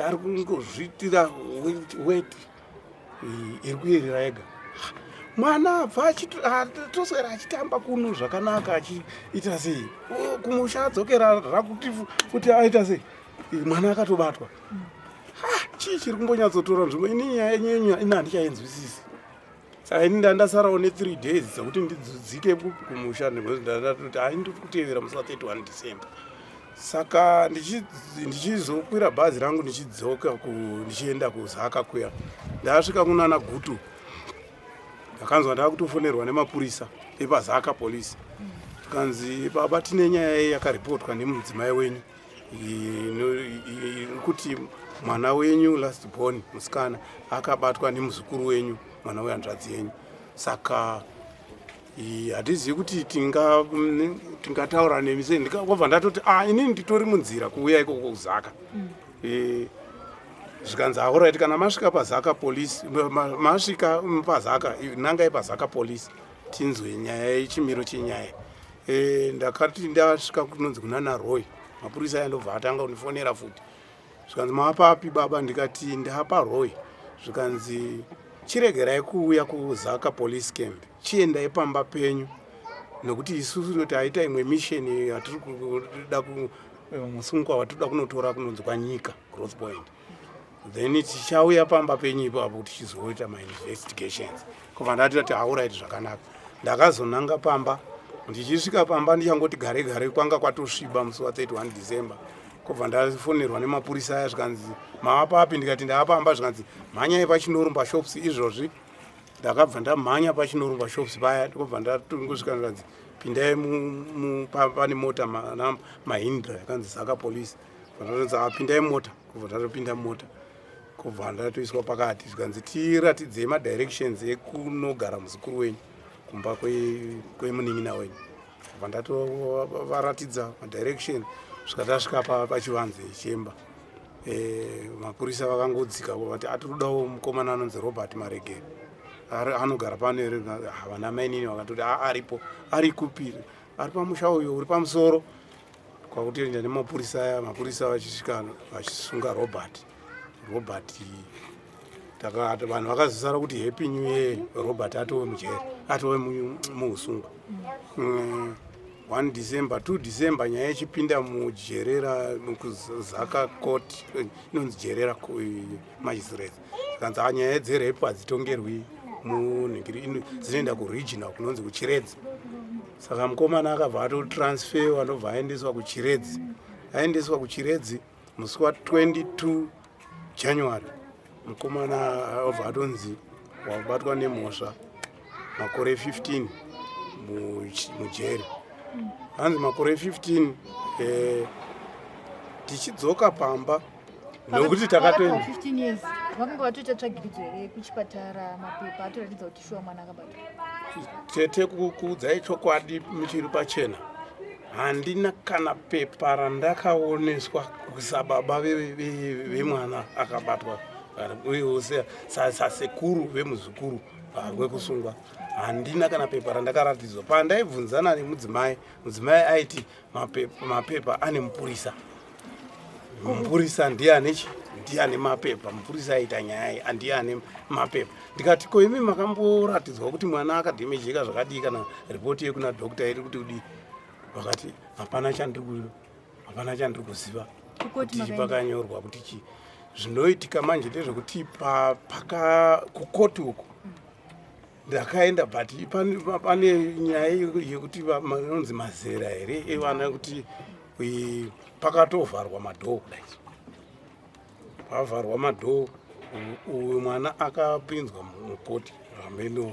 ari kungozviitira weti iri kuyerera yega mwana abva toswera achitamba kuno zvakanaka achiita sei kumusha adzokera rakuti futi aita sei mwana akatobatwa chii chiri kumbonyatsotora nzvimbo ini nyaya yenyu ini handichainzwisisi saka ini ndandasarawo ne3 days dzekuti ndidzike kumusha ndatoti hai ndiri kutevera musi wa 31 December saka ndichizokwira bhazi rangu ndichidzoka ndichienda kuzaka kuya ndasvika kunana Gutu ndakanzwa ndakutofonerwa nemapurisa epazaka polisi tikanzi baba tine nyaya yakaripotwa nemudzimai wenyu iri kuti mwana wenyu last born musikana akabatwa nemuzukuru wenyu mwana wehanzvadzi yenyu saka hatizivi kuti tingataura nemi sei ndikabva ndatoti ah inini nditori munzira kuuya ikoko kuzaka mm. e, zvikanzi alright kana masvika pazaka polisi masvika pazaka nangai pazaka polisi tinzwe nyaya yechimiro chenyaya e, ndakati ndasvika kunonzi kunana Roy mapurisa aya ndobva atanga kundifonera futi. Zvikanzi maapapi baba? Ndikati ndapa Roy. Zvikanzi chiregerai kuuya kuZaka police camp, chiendai pamba penyu, nekuti isusu noti aita imwe mission yatiri kuda, musungwa watinoda kunotora kunonzi kwaNyika Growth Point, then tichauya pamba penyu ipapo kuti tichizoita mainvestigations. Kubva ndati tati alright, zvakanaka. Ndakazonanga pamba. Ndichisvika pamba, ndichangoti gare gare, kwanga kwatosviba musi wa31 December. Kubva ndafonerwa nemapurisa aya, zvikanzi mava papi? Ndikati ndava pamba. Zvikanzi mhanyai paChinorumba Shops izvozvi. Ndakabva ndamhanya paChinorumba Shops paya. Ndikobva ndatongosvika, ndikanzi pindai, pane mota Mahindra yakanzi Zaka Police. Bva apindai mota. Kubva ndatopinda mota, kubva ndatoiswa pakati. Zvikanzi tiratidzei madirections ekunogara muzukuru wenyu, kumba kwemunin'ina wenyu. Kubva ndatovaratidza madirection, svika tasvika pachivanze chemba. Mapurisa vakangodzika vati atiri mukomana anonzi Robert Maregere anogara pano here? Vana mainini vakatoti aripo. Ari kupi? Ari pamusha uyo uri pamusoro. Kwakutoenda nemapurisa aya. Mapurisa vachisvika vachisunga Robert. Robert vanhu vakazosara kuti happy new year, Robert atove mujeri, atove muusungwa. 1 December, 2 December, nyaya ichipinda muJerera, kuZaka court, inonzi Jerera Magistrates. Zvikanzi nyaya dzerape hadzitongerwi munhingiri, dzinoenda kuregional kunonzi kuChiredzi. Saka mukomana akabva atotransferwa, ndobva aendeswa kuChiredzi. Aendeswa kuChiredzi musi wa22 January, mukomana obva atonzi wabatwa nemhosva, makore 15 mujeri. Hanzi makore 15. Tichidzoka pamba, nokuti takatoenda 15 years, vakanga vatoita tsvagiridzo here kuchipatara, mapepa atoratidza kuti shuwa mwana akabatwa? Tete, kuudzai chokwadi muchiri pachena, handina kana pepa randakaoneswa sababa vemwana akabatwa, uyewo sasekuru vemuzukuru wekusungwa. Handina kana pepa randakaratidzwa. Pandaibvunzana nemudzimai, mudzimai aiti mapepa ane mupurisa, mupurisa ndiye ane chi, ndiye ane mapepa. Mupurisa aita nyaya iyi ndiye ane mapepa. Ndikati ko imi makamboratidzwa kuti mwana akadhemejeka zvakadii, kana ripoti yekuna doctor iri kuti kudii? Vakati hapana chandiri kuziva. Kukoti Kuti makaenda? Pakanyorwa kuti chi. Zvinoitika manje ndezvekuti paka kukoti uku ndakaenda, but pane nyaya yekuti inonzi mazera here evana, kuti pakatovharwa madoor kudai. Pavharwa madoor, uyu mwana akapinzwa mukoti hameno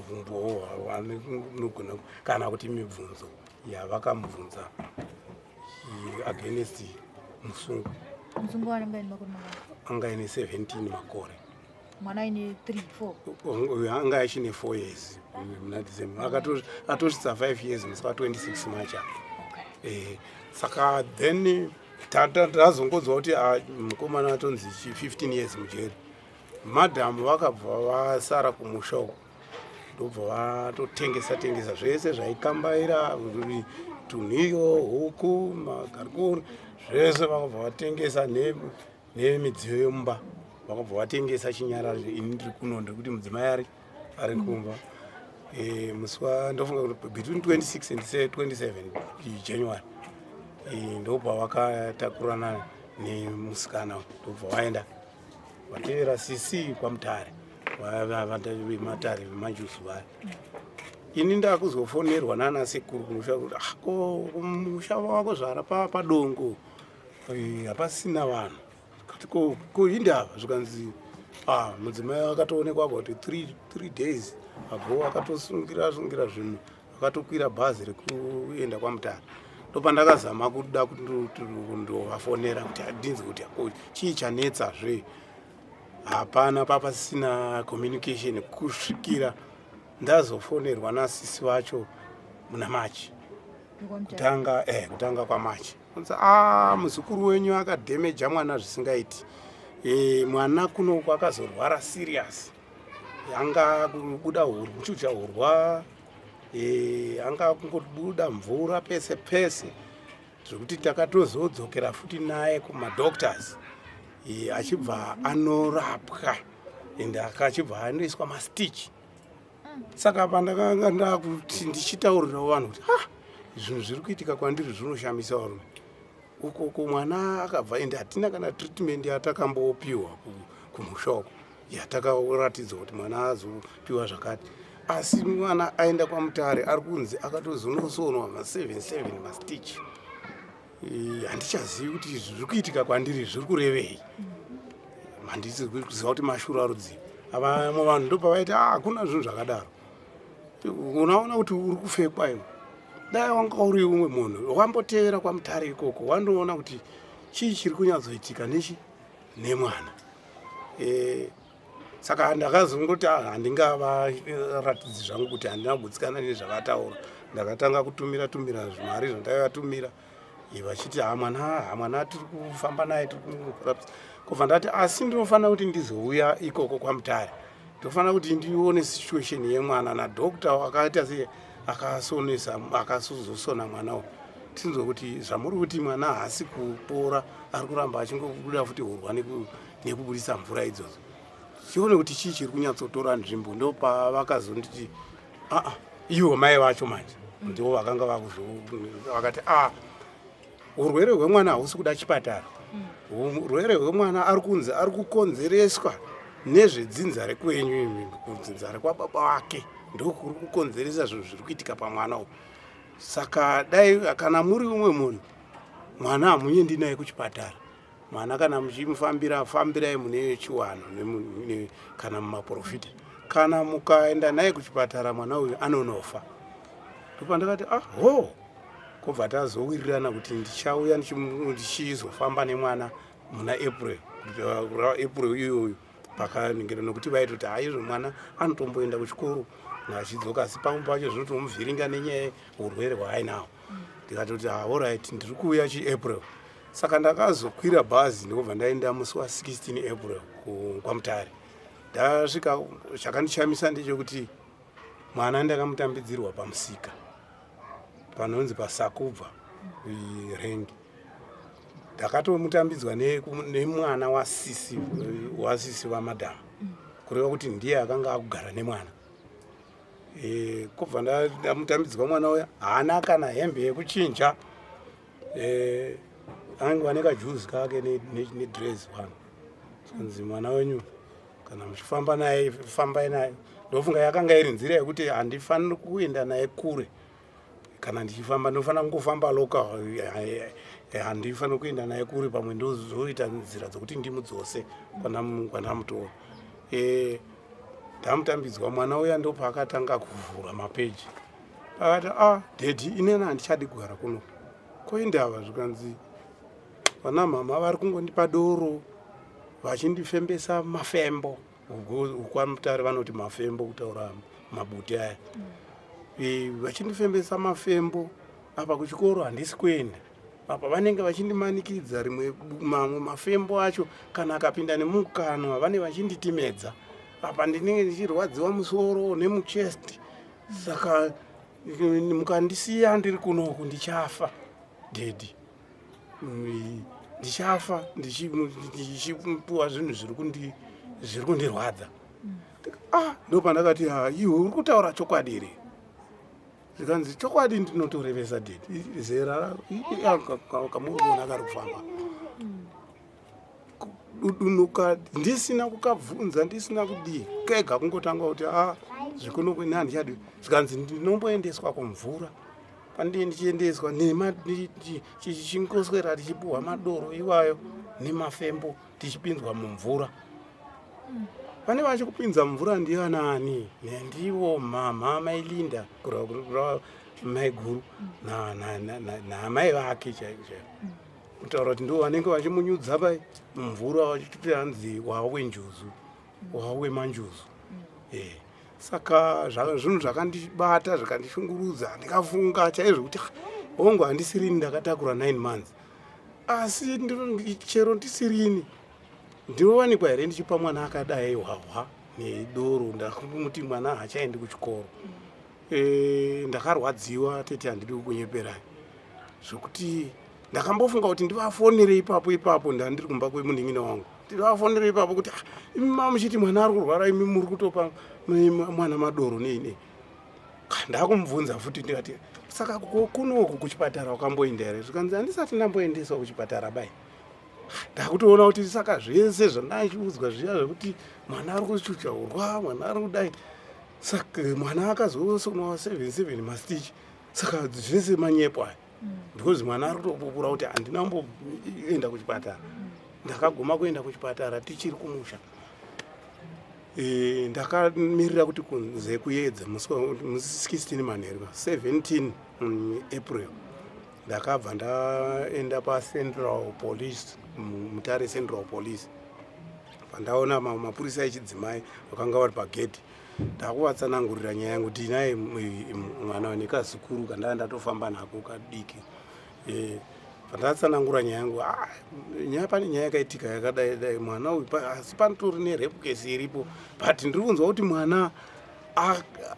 vanogona kana kuti mibvunzo yavakamubvunza against musungwa. Musungwa anenge aine makore mangani? Anga aine 17 makore. Mwana aine 3, 4? Uyu anga achine 4 years muna December. Atosvitsa 5 years musi wa26 March apa. Saka then tazongonzwa kuti mukomana atonzi 15 years mujeri. Madhamu vakabva vasara kumusha uko, ndobva vatotengesa tengesa zvese zvaikambaira, tunhiyo, huku, magarikoni, zvese vakabva vatengesa nemidziyo yemumba vakabva vatengesa chinyararo. Ini ndiri kuno, ndiri kuti mudzimai ari kumba. Musi wa ndofunga kuti between 26 and 27 January, ndopavakatakurana nemusikana, ndobva vaenda vatevera sisi kwaMutare, Matare vemanjuzu vaya. Ini ndakuzofonerwa nana sekuru kumusha kuti ah, ko kumusha wako zvara paDongo hapasina vanhu. Kati ko indava? Zvikanzi ah, mudzimai akatoonekwa about 3 days ago, akatosungira sungira zvinhu, akatokwira bhazi rekuenda kwaMutare. Ndopandakazama kuda kundovafonera kuti ndinzwe kuti ko chii chanetsazve. Hapana, papasina communication kusvikira ndazofonerwa nasisi vacho muna March, kutanga kwaMarch. A muzukuru wenyu akadhemeja mwana zvisingaiti. Mwana kunoku akazorwara serious, anga kubuda kuchucha hurwa, anga kungobuda mvura pese pese, zvekuti takatozodzokera futi naye kumadoctors. Achibva anorapwa ende akachibva anoiswa mastitch. Saka pandakanga ndakuti ndichitaurirawo vanhu kuti ah, zvinhu zviri kuitika kwandiri zvinoshamisa varume. Ukoko mwana akabva, ende hatina kana treatment yatakambopiwa kumusha uko yatakaratidzwa kuti mwana azopiwa zvakati. Asi mwana aenda kwaMutare ari kunzi akatozonosonwa ma77 mastitch. Handichazivi kuti zviri kuitika kwandiri zviri kurevei. Handisi kuziva kuti mashura rudzii. Vamwe vanhu ndopavaiti, ah, hakuna zvinhu zvakadaro. Unaona kuti uri kufekwa iwe. Dai wanga uri umwe munhu wambotevera kwaMutare ikoko, wandoona kuti chii chiri kunyatsoitika nechi nemwana. Saka ndakazongoti, ah, handingavaratidzi zvangu kuti handina kugutsikana nezvavataura. Ndakatanga kutumira tumira mari zvandaivatumira, vachiti, ha, mwana, ha, mwana tiri kufamba naye, tiri kumurapisa. Kubva ndati, asi ndinofanira kuti ndizouya ikoko kwaMutare, ndofanira kuti ndione situation yemwana nadoctor wakaita se akasonesa, akazosona mwana uyu, tinzwe kuti zvamuri kuti mwana haasi kupora, ari kuramba achingobuda futi hurwa nekubudisa mvura idzodzo, tione kuti chii chiri kunyatsotora nzvimbo. Ndopavakazonditi, aa, ivo mai vacho manje ndivo vakanga vakuzo vakati, a, urwere hwemwana hausi kuda chipatara. Urwere hwemwana ari kunzi ari kukonzereswa nezvedzinza rekwenyu imi, kudzinza rekwababa wake ndokuri kukonzeresa zvinhu zviri kuitika pamwana uyu. Saka dai kana muri umwe munhu, mwana hamuendi naye kuchipatara. Mwana kana muchimufambira, fambirai mune chiwano kana mumaprofita. Kana mukaenda naye kuchipatara, mwana uyu anonofa. Ndopandakati, ah, ho. Kobva tazowirirana kuti ndichauya ndichizofamba nemwana muna April, April iyoyo pakaningiro, nokuti vaitoti, haizvo, mwana anotomboenda kuchikoro achidzoka, asi pamwe pacho zvinotomuvhiringa nenyaya yeurwere hwaainawo. Ndikatoti, ah, alright, ndiri kuuya chiApril. Saka ndakazokwira bhazi ndikobva ndaenda musi wa16 April kwaMutare. Ndasvika, chakandishamisa ndechekuti mwana ndakamutambidzirwa pamusika panonzi paSakubva rengi. Ndakatomutambidzwa nemwana wasisi vamadhamu, kureva kuti ndiye akanga akugara nemwana. Kubva ndamutambidzwa mwana uya, haana kana hembe yekuchinja. Ange ane kajuzi kake nedress one. Kanzi, mwana wenyu kana muchifamba naye, fambai naye. Ndofunga yakanga iri nzira yekuti handifaniri kuenda naye kure. Kana ndichifamba ndinofanira kungofamba local, handifaniri kuenda naye kure, pamwe ndozoita nzira dzokuti ndimudzose kwandamutora. Ndamutambidzwa mwana uya, ndopaakatanga kuvhura mapeji, akati, ah, daddy, inena handichadi kugara kuno. Koindava? Zvikanzi, vana mama vari kungondipa doro, vachindifembesa mafembo. KwaMutare vanoti mafembo kutaura mabute aya. Vachindifembesa mafembo, apa kuchikoro handisi kuenda, apa vanenge vachindimanikidza. Rimwe mamwe mafembo acho kana akapinda nemukanwa, vane vachinditimedza, apa ndinenge ndichirwadziwa musoro nemuchest. Saka mukandisiya ndiri kunoku ndichafa, daddy, ndichafa ndichipuwa zvinhu zviri kundirwadza. Ah, ndopandakati, ah, iwe uri kutaura chokwadi here? Zvikanzi, chokwadi ndinotorevesa, daddy. Zera kamuri kuona kari kufamba kudunuka, ndisina kukabvunza, ndisina kudii, kega kungotanga kuti, a, zvikuno ini handichadi. Zvikanzi, ndinomboendeswa kumvura. Pandii ndichiendeswa tichingoswera tichipuhwa madoro iwayo nemafembo, tichipinzwa mumvura. Pane vachikupinza mumvura ndianani? Ndivo mama maiLinda, kureva maiguru naamai vake chaiko chaiko, kutaura kuti ndivo vanenge vachimunyudza pai mumvura, vachiti hanzi wawe njuzu, wawe manjuzu. Saka zvinhu zvakandibata, zvikandishungurudza. Ndikafunga chaizvo kuti, "Ah, hongu, handisirini ndakatakura 9 months, asi chero ndisirini, ndinowanikwa here ndichipa mwana akadai hwahwa nedoro, ndakumuti mwana haachaendi kuchikoro?" Ndakarwadziwa tete, handidi kukunyeperai zvokuti. Ndakambofunga kuti ndivafonere ipapo ipapo, ndandiri kumba kwemunin'ina wangu, ndivafonere ipapo kuti, "Ah, imi mamuchiti mwana ari kurwara, imi muri kutopa mwana madoro nei nei." Ndakumubvunza futi ndikati, "Saka kunoku kuchipatara wakamboenda here?" Zvikanzi, "Handisati ndamboendeswa kuchipatara bai." Ndakutoona kuti saka zvese zvandachiudzwa zviya zvekuti mwana ari kuchuchaurwa, mwana ari kudai, saka mwana akazosonwa 77 mastitch, saka zvese manyepo aya, because mwana ari kutopupura kuti handina kumboenda kuchipatara. Ndakaguma kuenda kuchipatara tichiri kumusha. Ndakamirira kuti kunze kuedza musi 16 manheru, 17 April, ndakabva ndaenda paCentral Police, Mutare Central Police. Pandaona mapurisa echidzimai vakanga vari pagedhi, ndakuvatsanangurira nyaya yangu kuti naye mwana nekazukuru kandaa ndatofamba nako kadiki. Pandatsanangura nyaya yangu, ah, nyaya pane nyaya yakaitika yakadai dai mwana uyu, asi panotori nerape case iripo, but ndiri kunzwa kuti mwana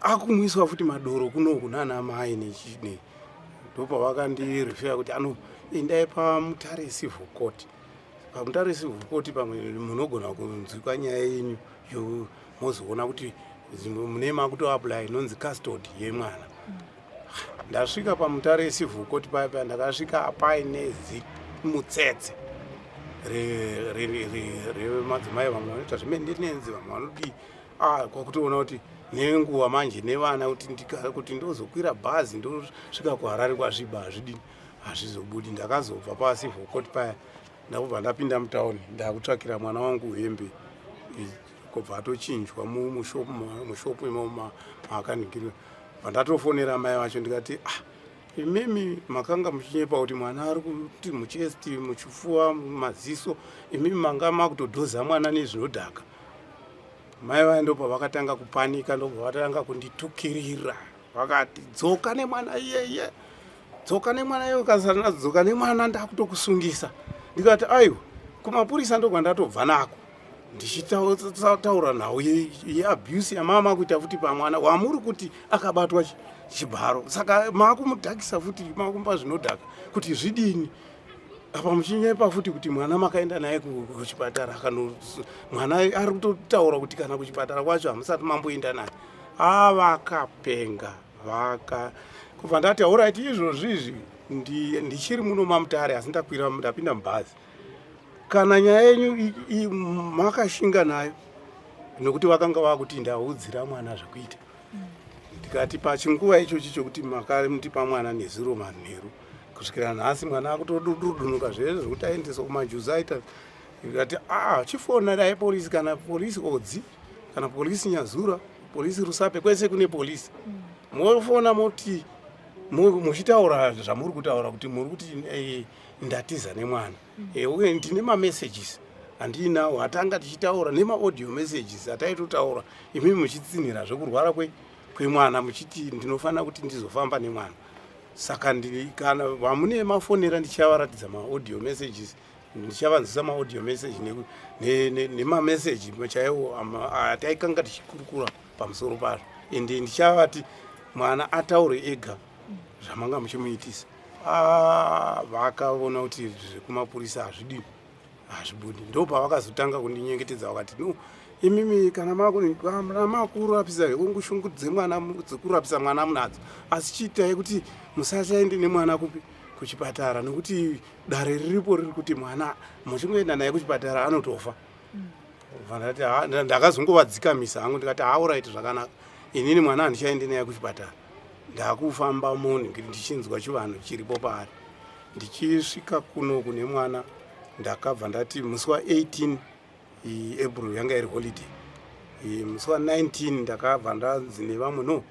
akumwiswa futi madoro kunoku nana mai nechine. Ndopavakandirefera kuti ano endai paMutare Civil Court. PaMutare Civil Court pamwe munogona kunzwikwa nyaya yenyu, mozoona kuti mune makutoapply inonzi custody yemwana. Ndasvika paMutare Civil Court paya paya, ndakasvika paine zimutsetse remadzimai, vamwe vanoita zvemaintenance, vamwe vanodii. Ah, kwakutoona kuti nenguva manje nevana kuti ndozokwira bhazi ndosvika kuHarare kwasviba, hazvidini, hazvizobudi. Ndakazobva pacivil court paya, ndakubva ndapinda mutauni, ndakutsvakira mwana wangu hembe, kubva atochinjwa mushopu imomo maakaningirwa. Bva ndatofonera mai vacho ndikati, "Ah, imimi makanga muchinyepa kuti mwana ari kuti muchest, muchifuva, maziso, imimi manga makutodhoza mwana nezvinodhaka." Mai vaya ndobva vakatanga kupanika, ndobva vatanga kunditukirira, vakati, "Dzoka nemwana iyeye, dzoka nemwana iye, ukasana dzoka nemwana ndakutokusungisa." Ndikati, "Aiwa, kumapurisa ndobva ndatobva nako ndichitaura nhau yeabuse yamama kuita futi pamwana wamuri kuti akabatwa chibharo, saka maakumudhakisa futi, maakumupa zvinodhaka kuti zvidini? Apa muchinyepa futi kuti mwana makaenda naye kuchipatara, kana mwana ari kutotaura kuti kana kuchipatara kwacho hamusati mamboenda naye." Avakapenga vaka kubva ndati, "Alright, izvozvi izvi ndichiri muno maMutare, asi ndakwira, ndapinda mubhazi. Kana nyaya yenyu makashinga nayo," nokuti vakanga vakuti ndaudzira mwana zvekuita. Ndikati, "Pachinguva ichochi chokuti makandipa mwana nezuro manheru kusvikira nhasi, mwana akutodudunuka zvese zvekuti aendeswa kumajuzi aita." Ndikati, "Aa, chifonerai polisi, kana polisi Odzi, kana polisi Nyazura, polisi Rusape, kwese kune polisi, mofona moti muchitaura zvamuri kutaura kuti muri kuti ndatiza nemwana. Uye ndine mamessages andiinawo atanga tichitaura nemaaudio messages ataitotaura, imimi muchitsinhira zvekurwara kwemwana, muchiti ndinofanira kuti ndizofamba nemwana. Saka kana vamune mafonera, ndichavaratidza maaudio messages, ndichavanzwisa maaudio message nemameseji chaiwo ataikanga tichikurukura pamusoro pazvo, ende ndichavati mwana ataure ega zvamanga muchimuitisa." Ah, vakaona kuti zvekumapurisa hazvidini, hazvibudi. Ndo pavakazotanga kundinyengetedza, vakati, "No, imimi kana makurapisa shungu dzemwana, dzekurapisa mwana munadzo, asi chiitai kuti musachaende nemwana kupi, kuchipatara, nekuti dare riripo riri kuti mwana muchingoenda naye kuchipatara anotofa." Ndati ndakazongovadzikamisa hangu, ndikati, "Alright, zvakanaka, inini mwana handichaendi naye kuchipatara. Ndakufamba munhu ndichinzwa chivanhu chiripo paari." Ndichisvika kuno kune mwana, ndakabva ndati musi wa18 April yanga iri holiday, musi wa19 ndakabva ndanzi nevamwe, "No,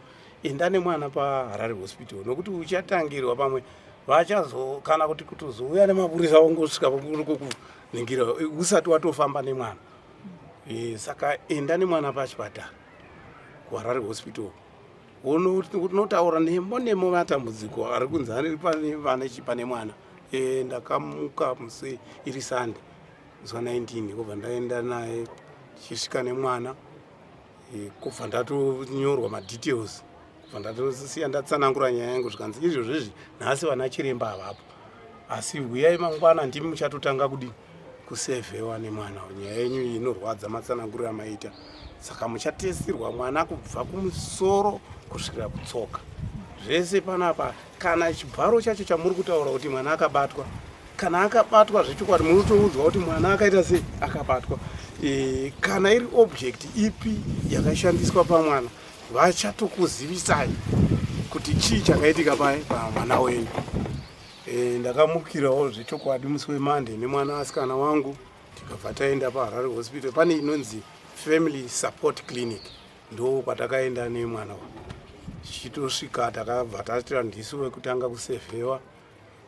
enda nemwana paHarare Hospital, nokuti uchatangirwa pamwe vachazo kana kuti kutozouya nemapurisa vongosvika kuningira usati watofamba nemwana. Saka enda nemwana pachipatara kuHarare Hospital, unotaura nemo nemo matambudziko ari kunzi ari pane vana pane mwana." Ndakamuka musi iri Sunday, musi wa19, kubva ndaenda naye. Tichisvika nemwana, kubva ndatonyorwa madetails, kubva ndatosiya ndatsanangura nyaya yangu. Zvikanzi, "Izvozvo izvi nhasi vana chiremba havapo." Asi huyai mangwana, ndimi muchatotanga kudini kusevhewa nemwana. Nyaya yenyu iyi inorwadza, matsananguriro amaita. Saka muchatestirwa mwana kubva kumusoro kusvikira kutsoka, zvese panapa. Kana chibharo chacho chamuri kutaura kuti mwana akabatwa, kana akabatwa zvechokwadi, munotoudzwa kuti mwana akaita sei, akabatwa. Kana iri object ipi yakashandiswa pamwana, vachatokuzivisai kuti chii chakaitika pai pamwana wenyu. Ndakamukirawo zvechokwadi musi weMande nemwana asikana wangu, tikabva taenda paHarare Hospital. Pane inonzi Family Support Clinic, ndo kwatakaenda nemwana. Tichitosvika, takabva tatira ndisu wekutanga kusevhewa.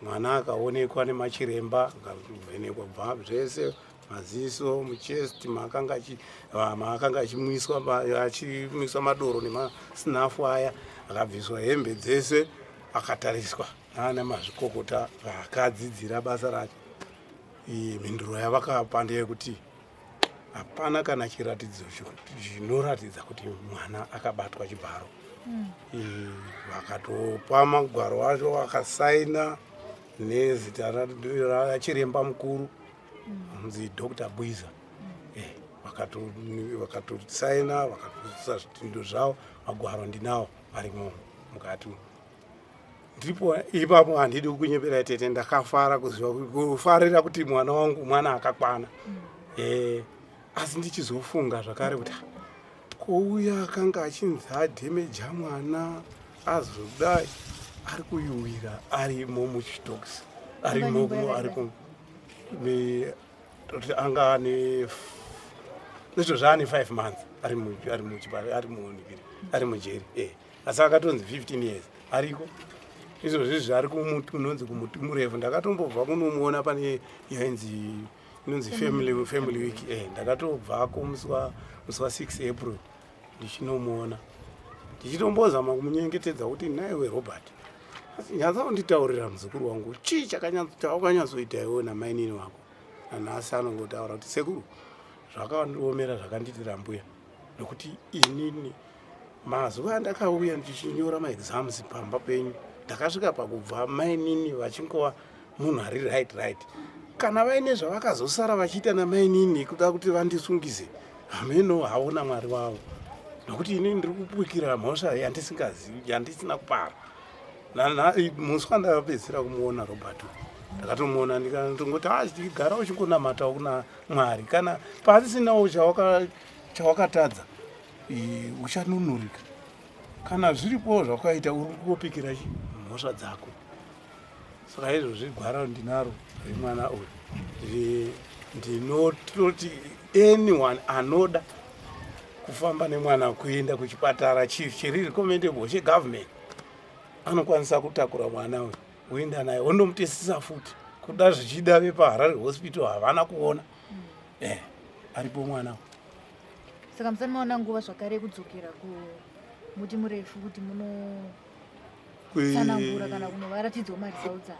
Mwana akaonekwa nemachiremba, akavhenekwa bva zvese, maziso, muchest maakanga achimwiswa madoro nemasnuff aya. Akabviswa hembe dzese, akatariswa naana mazvikokota vakadzidzira basa racho. Mhinduro yavakapa ndeyekuti hapana kana chiratidzo chinoratidza kuti mwana akabatwa chibharo. Vakatopa magwaro acho, akasaina nezita rachiremba mukuru anonzi Dr Bwiza. Vakatosaina, vakatoisa zvitindo zvavo. Magwaro ndinawo, arimo mukati. Ndipo ipapo, handidi kunyepera tete, ndakafara kuziva, kufarira kuti mwana wangu mwana akakwana. Asi ndichizofunga zvakare kuti kouya akanga achinzi adhemeja mwana, azodai ari kuyuwira arimo muchitokisi, arimo, ari anga ane izvo zvaane 5 months ari ari mujeri. Asi akatonzi 15 years ariko. Izvozvi ari kunonzi kumuti murefu. Ndakatombobva kunomuona pane yainzi inonzi family week. Ndakatobvako musi wa6 April ndichinomuona, ndichitombozama kumunyengetedza kuti, "Naiwe Robert, asi nyatsa kunditaurira, muzukuru wangu, chii chawakanyatsoita iwe namainini wako?" Nanhasi anongotaura kuti, "Sekuru, zvakandiomera zvakandiitira mbuya, nokuti inini mazuva andakauya ndichinyora maexams pamba penyu, ndakasvika pakubva mainini vachingova munhu ari right. Kana vaine zvavakazosara vachiita namainini kuda kuti vandisungise, hameno haona Mwari wavo, nokuti inini ndiri kupikira mhosva yandisingazivi, yandisina kupara." Musi wandakapedzisira kumuona Robert, ndakatomuona ndikatongoti, "A, gara uchingonamatawo kuna Mwari. Kana pasisinawo chawakatadza, uchanunurika. Kana zviripowo zvawakaita, uri kungopikira mhosva dzako." Saka izvozvi gwara ndinaro remwana uyu. Ndinototi anyone anoda kufamba nemwana kuenda kuchipatara chiri recommendable chegovernment anokwanisa kutakura mwana uyu, oenda naye, ondomutesisa futi. Kuda zvichida vepaHarare Hospital havana kuona. Aripo mwana uyu. Saka musati maona nguva zvakare yekudzokera kumuti murefu kuti munotsanangura kana kunovaratidzawo maresults aya?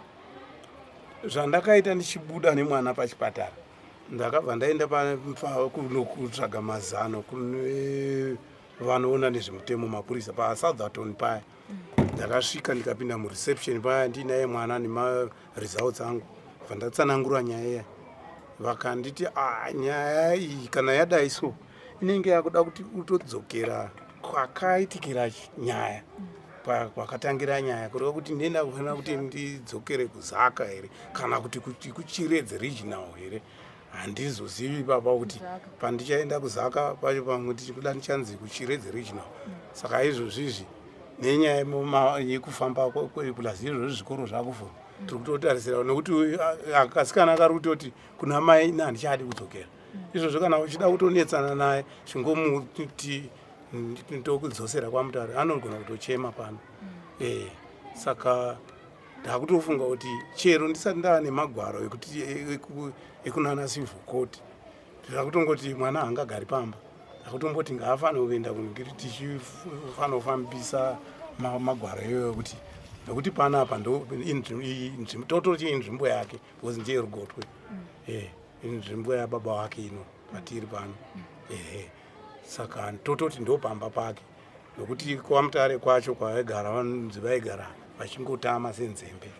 Zvandakaita, ndichibuda nemwana pachipatara, ndakabva ndaenda kunokutsvaga mazano kune vanoona nezvemutemo, mapurisa paSoutherton paya. Ndakasvika, ndikapinda mureception paya ndiinaye mwana nemaresults angu. Bva ndatsanangura nyaya iya, vakanditi, "Ah, nyaya iyi kana yadai so, inenge yakuda kuti utodzokera kwakaitikira nyaya, kwakatangira nyaya." Kureva kuti ndenda kufanira kuti ndidzokere kuZaka here, kana kuti kuChiredzi Regional here, handizozivi ipapa kuti pandichaenda kuZaka pacho pamwe tichikuda ndichanzi kuChiredzi Regional. Saka izvozvizvi nenyaya yekufamba, plus izvozvi zvikoro zvakuvhurwa, tiri kutotarisira nekuti akasikana kari kutoti kuna mai, "Handichadi kudzokera." Izvozvo kana uchida kutonetsana naye, chingomuti, "Ndokudzosera kwaMutare," anogona kutochema pano. Saka ndakutofunga kuti chero ndisati ndava nemagwaro ekuti ekunana civil court, ndakutongoti mwana haangagari pamba. Ndakutomboti ngaafanire kuenda kunongiri, tichifanira kufambisa magwaro iyoyo, kuti nekuti panapa ndo tototi inzvimbo yake, because ndiye rugotwe. Inzvimbo yababa wake ino patiri pano. Ehe, saka tototi ndo pamba pake, nokuti kwaMutare kwacho kwavaigara, vanonzi vaigara vachingotama senzembe.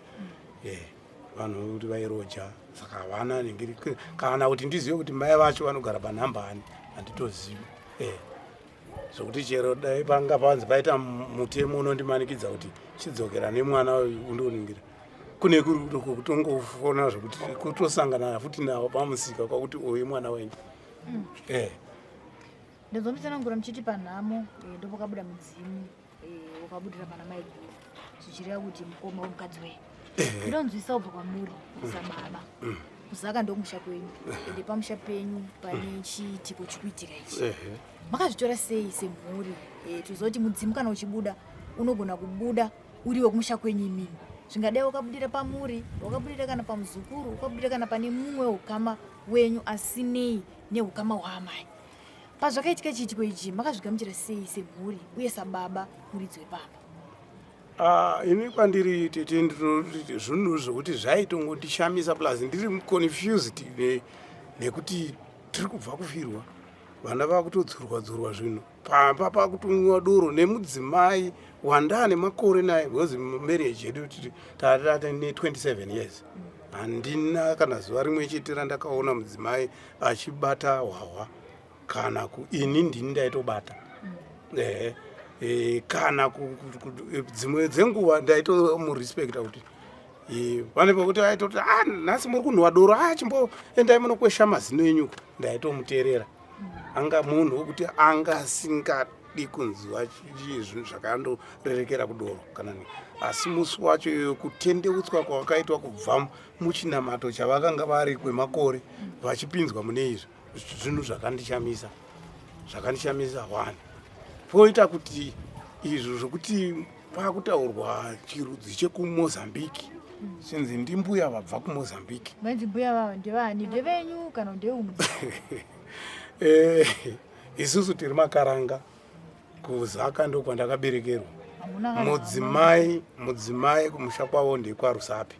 Vanhu kuti vairoja saka havana ningiri kana kuti ndizive kuti mai vacho vanogara panhamba ani handitozivi eh. Zvokuti chero dai panga panzi paita mutemo unondimanikidza kuti chidzokera nemwana uyu undoningira kune kutongofona zvokuti kutosangana futi navo pamusika kwakuti uyu mwana wenyu mm. eh. Ndozomutsanangura muchiti panhamo eh, ndopakabuda mudzimu eh, wakabudira pana maiguru zvichireva kuti mukoma wemukadzi wenyu eh. Ndonzwisa kubva kwamuri sababa mm. Kuzaka ndokumusha kwenyu ende pamusha penyu pane mm. chiitiko chikuitika ichi makazvitora sei semhuri eh, toziva kuti mudzimu kana uchibuda unogona kubuda uri wekumusha kwenyu imimi zvingadai wakabudira pamuri wakabudira kana pamuzukuru wakabudira kana pane mumwe ukama wenyu asinei neukama hwaamai Pazvakaitika chiitiko ichi makazvigamuchira sei semhuri uye sababa muridzi wepamba? Ah, ini kwandiri tete ndinoti zvinhu zvekuti zvaitongondishamisa plus ndiri confused nekuti tiri kubva kufirwa vana vakutodzurwa dzurwa zvinhu pamba pakutonwiwa doro nemudzimai wandaa nemakore naye because marriage yedu tata ne 27 years handina kana zuva rimwe chete randakaona mudzimai achibata hwahwa kana ini ndini ndaitobata mm. ehe e, kana dzimwe dzenguva ndaitomurespecta kuti e, pane pekuti aitoti ah, nhasi muri kunhuwa doro ah, chimbo endai munokwesha mazino enyu ndaitomuteerera mm. Anga munhu wekuti anga asingadi kunzwa zvinhu zvakandorerekera kudoro kana asi musi wacho iyoyo kutendeutswa kwavakaitwa kubva muchinamato chavakanga vari kwemakore vachipinzwa mune izvi zvinhu zvakandishamisa zvakandishamisa one poita kuti izvo zvokuti pakutaurwa chirudzi chekumozambique chinzi ndimbuya vabva kumozambique Vanzi mbuya vava ndevani ndevenyu kana ndeumwe? Eh, isusu tiri makaranga kuzaka ndokwandakaberekerwa mudzimai mudzimai kumusha kwavo ndekwarusapi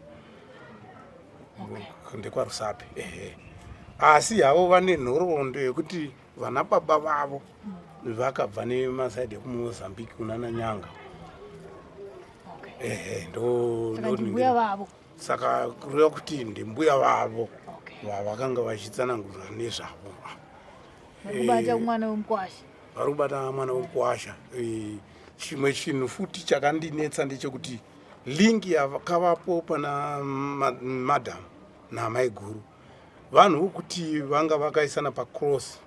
okay. Ndekwarusapi ehe asi havo vane nhoroondo yekuti vana baba vavo mm. Vakabva nemasaidi ekumozambique kunana nyanga okay. Ehe ndo vavo saka kureva kuti ndimbuya vavo okay. Vavakanga vachitsanangurira nezvavo Varikubata eh, mwana wemukwasha vari kubata mwana wemukwasha eh, chimwe chinhu futi chakandinetsa ndechekuti link yakavapo pana madam namaiguru vanhu vokuti vanga vakaisana pacross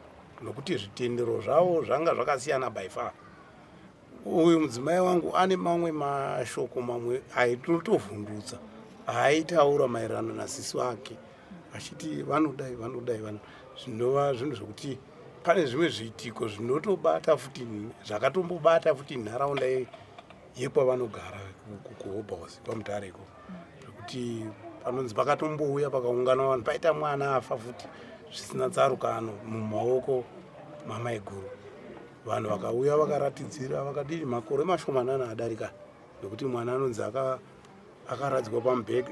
nokuti zvitendero zvavo zvanga zvakasiyana by far uyu mudzimai wangu ane mamwe mashoko mamwe aitotovhundutsa aaitaura maererano nasisi vake achiti vanodai vanodai vano zvinova zvinhu zvekuti pane zvimwe zviitiko zvinotobata futi zvakatombobata futi nharaunda yekwavanogara kuhobhouse kwamutareko zvekuti panonzi pakatombouya pakaungana vanhu paita mwana afa futi zvisina tsarukano mumaoko mamaiguru vanhu vakauya vakaratidzira vakadii makore mashomanana adarika nekuti mwana anonzi akaradzikwa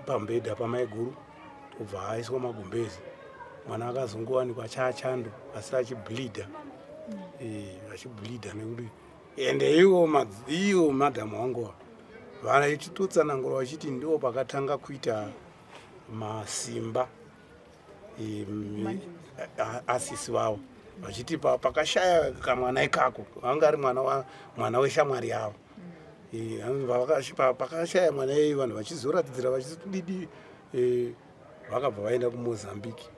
pamubhedha pamaiguru obva aiswa magumbezi mwana akazongowanikwa chaachando asi achibleeda mm. eh, achibleeda nekuti ende iwo iwo madhamu wangu vachitotsanangura vachiti ndiwo pakatanga kuita masimba asisi vavo vachiti pakashaya kamwana ikako vanga ari mwana mwana weshamwari yavo pakashaya mwana iyeye vanhu vachizoratidzira vachididi e, vakabva vaenda kumozambique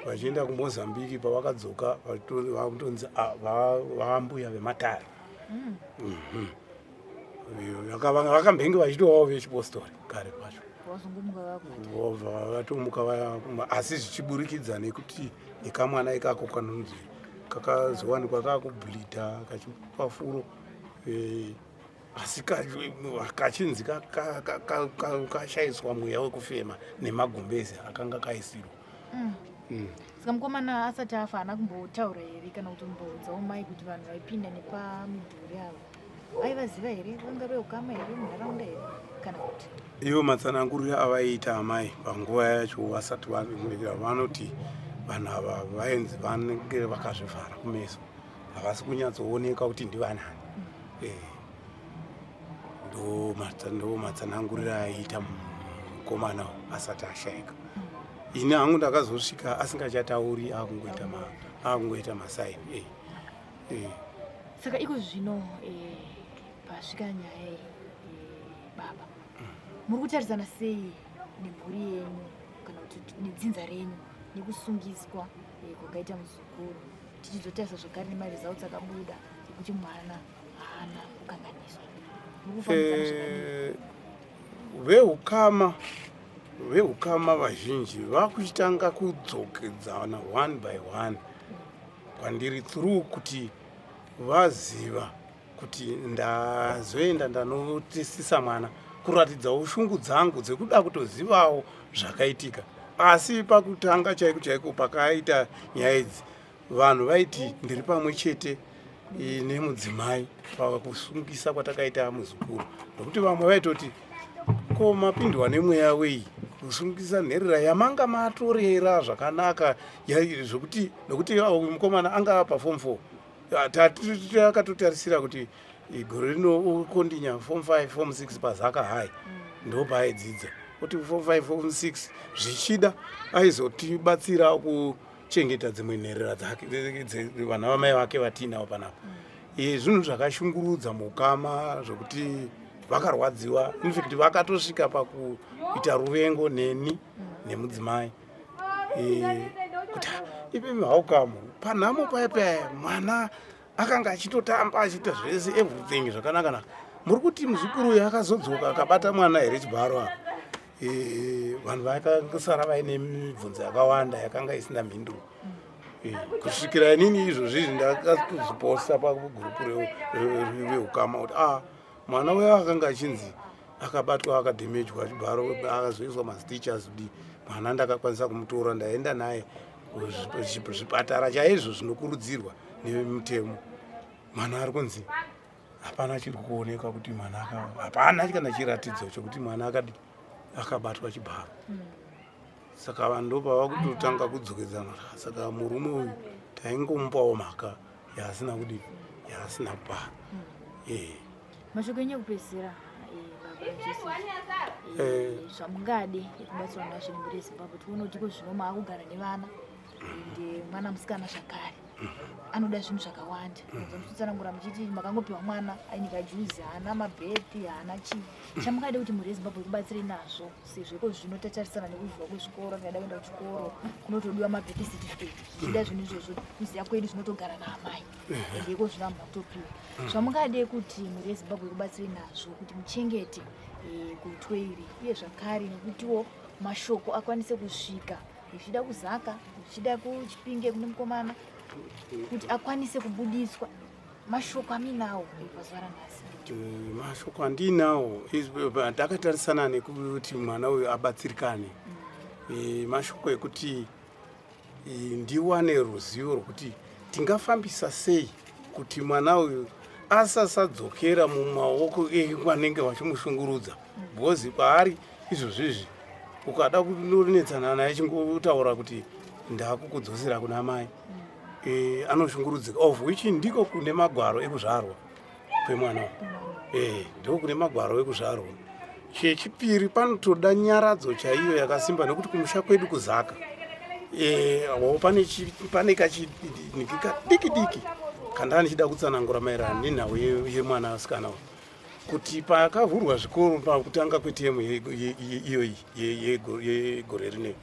vachienda kumozambique pavakadzoka vakutonzi vambuya vematare mm. mhm. Vakambenge vachitovawo vechipostori kare kwacho vatomuka asi zvichiburikidza nekuti nekamwana ikako kanonzi kakazowanikwa kakubleeda kachipa furo eh, asi kachinzi kashaiswa mweya wekufema nemagumbezi akanga kaisirwa mm. Mm. Saka mukomana asati afa haana kumbotaura here kana kutomboudzawo mai kuti vanhu vaipinda nepamidhuri ava aivaziva here vanga veukama here munharaunda here kana kuti ivo matsananguriro avaiita amai panguva yacho vasati vaira vanoti vanhu ava vaenzi vanenge vakazvivhara kumeso havasi kunyatsooneka kuti ndivanani mm. eh, ndo matsananguriro aiita Mukomana asati ashaika, ini hangu ndakazosvika asingachatauri, akungoita masaini eh. Saka iko zvino pasvika nyaya iyi, baba, muri kutarisana sei nemhuri yenyu kana kuti nedzinza renyu nekusungiswa kwakaita muzukuru, tichizotarisa zvakare nemaresults akabuda ekuti mwana haana kukanganiswa? Muri kufambidzana zvakadii? Veukama vazhinji vakuchitanga kudzokedzana one by one kwandiri through kuti vaziva kuti ndazoenda ndanotisisa mwana, kuratidzawo shungu dzangu dzekuda kutozivawo zvakaitika. Asi pakutanga chaiko chaiko pakaita nyaya idzi, vanhu vaiti ndiri pamwe chete nemudzimai pakusungisa kwatakaita muzukuru, nokuti vamwe vaitoti, "Ko mapindwa nemweya wei kusungisa nherera yamanga matorera zvakanaka?" Zvokuti nokuti mukomana anga paform 4, akatotarisira kuti gore rino ukondinya form 5, form 6 paZaka High, ndo paaidzidza. Kuti form 5, form 6 zvichida aizotibatsira kuchengeta dzimwe nherera dzake, vana vamai vake vatiinavo panapa. Zvinhu zvakashungurudza mukama zvokuti vakarwadziwa. In fact, vakatosvika pakuita ruvengo neni nemudzimai, kuti ipimi haukamu panhamo paya paya mwana akanga achitotamba, achiita zvese, everything zvakanaka naka. Muri kuti muzukuru uyu akazodzoka akabata mwana here chibharo apa? Vanhu vakasara vaine mibvunzo yakawanda yakanga isina mhinduro, kusvikira inini izvozvizvi ndakatozoposta pagurupu reukama kuti a mwana uyo akanga achinzi akabatwa, akadhemejwa chibharo, akazoiswa mastitches, di mwana ndakakwanisa kumutora, ndaenda naye kuzvipatara chaizvo zvinokurudzirwa nemutemo. Mwana ari kunzi hapana chiri kuoneka kuti mwana hapana kana chiratidzo chokuti mwana akadi akabatwa chibharo. Saka vanhu ndopava kutotanga kudzokedzana. Saka murume uyu taingomupawo mhaka yaasina kudi yaasina kupara. Mashoko enyu ekupedzisira, baba Joseph, zvamungade kubatsirwa nazvo nemhuri yeZimbabwe. Tione kuti iko zvino maakugara nevana, ende mwana musikana zvakare anoda zvinhu zvakawanda. Muchitsanangura muchiti makangopiwa mwana aine kajuzi, haana mabhepi, haana chii. Chamungade kuti mhuri yeZimbabwe ikubatsirei nazvo, sezvo iko zvino tatarisana nekuvhurwa kwezvikoro, ndingada kuenda kuchikoro kunotodiwa mabirth certificate, zvichida zvinhu izvozvo kuziva kwedu zvinotogara naamai, ende iko zvino hamuna kutopiwa. Zvamungade kuti mhuri yeZimbabwe ikubatsirei nazvo kuti muchengete gotwe iri, uye zvakare nekutiwo mashoko akwanise kusvika zvichida kuZaka, zvichida kuChipinge kune mukomana, kuti akwanise kubudiswa, mashoko aminawo pazuva ranhasi? Mashoko andinawo ndakatarisana nekuti mwana uyu abatsirikane. Mashoko ekuti ndiwane ruzivo rwekuti tingafambisa sei kuti mwana uyu asasadzokera mumaoko evanenge vachimushungurudza, because kwaari izvozvizvi ukada kunonetsana naye, chingotaura kuti ndakukudzosera kuna mai, anoshungurudzika, of which ndiko kune magwaro ekuzvarwa kwemwana, ndiko kune magwaro ekuzvarwa. Chechipiri, panotoda nyaradzo chaiyo yakasimba, nekuti kumusha kwedu kuZaka pane kachiniki kadiki diki kandaa ndichida kutsanangura maererano nenhau yemwana asikana uyu, kuti pakavhurwa zvikoro pakutanga kwetemu iyoyi yegore rinei,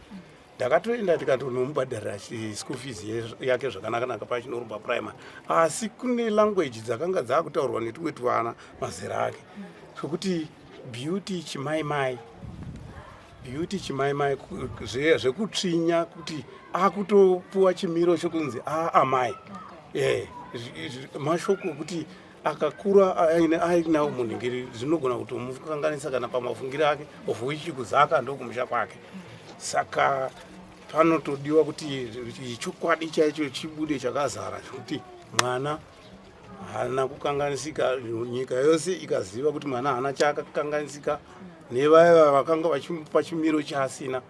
ndakatoenda ndikatonomubhadharira school fees yake zvakanaka-naka pachinorumba primary. Asi kune language dzakanga dzakutaurwa netumwe tuvana mazera ake, zvokuti Beauty chimaimai, Beauty chimaimai, zvekutsvinya kuti akutopuwa chimiro chokunzi aamai. Mashoko ekuti akakura ainawo munhingiri zvinogona kutomukanganisa kana pamafungiro ake, of which kuZaka ndokumusha kwake. Saka panotodiwa kuti chokwadi chaicho chibude chakazara, zvekuti mwana haana kukanganisika, nyika yose ikaziva kuti mwana haana chaakakanganisika, nevaya vakanga vachimupa chimiro chaasina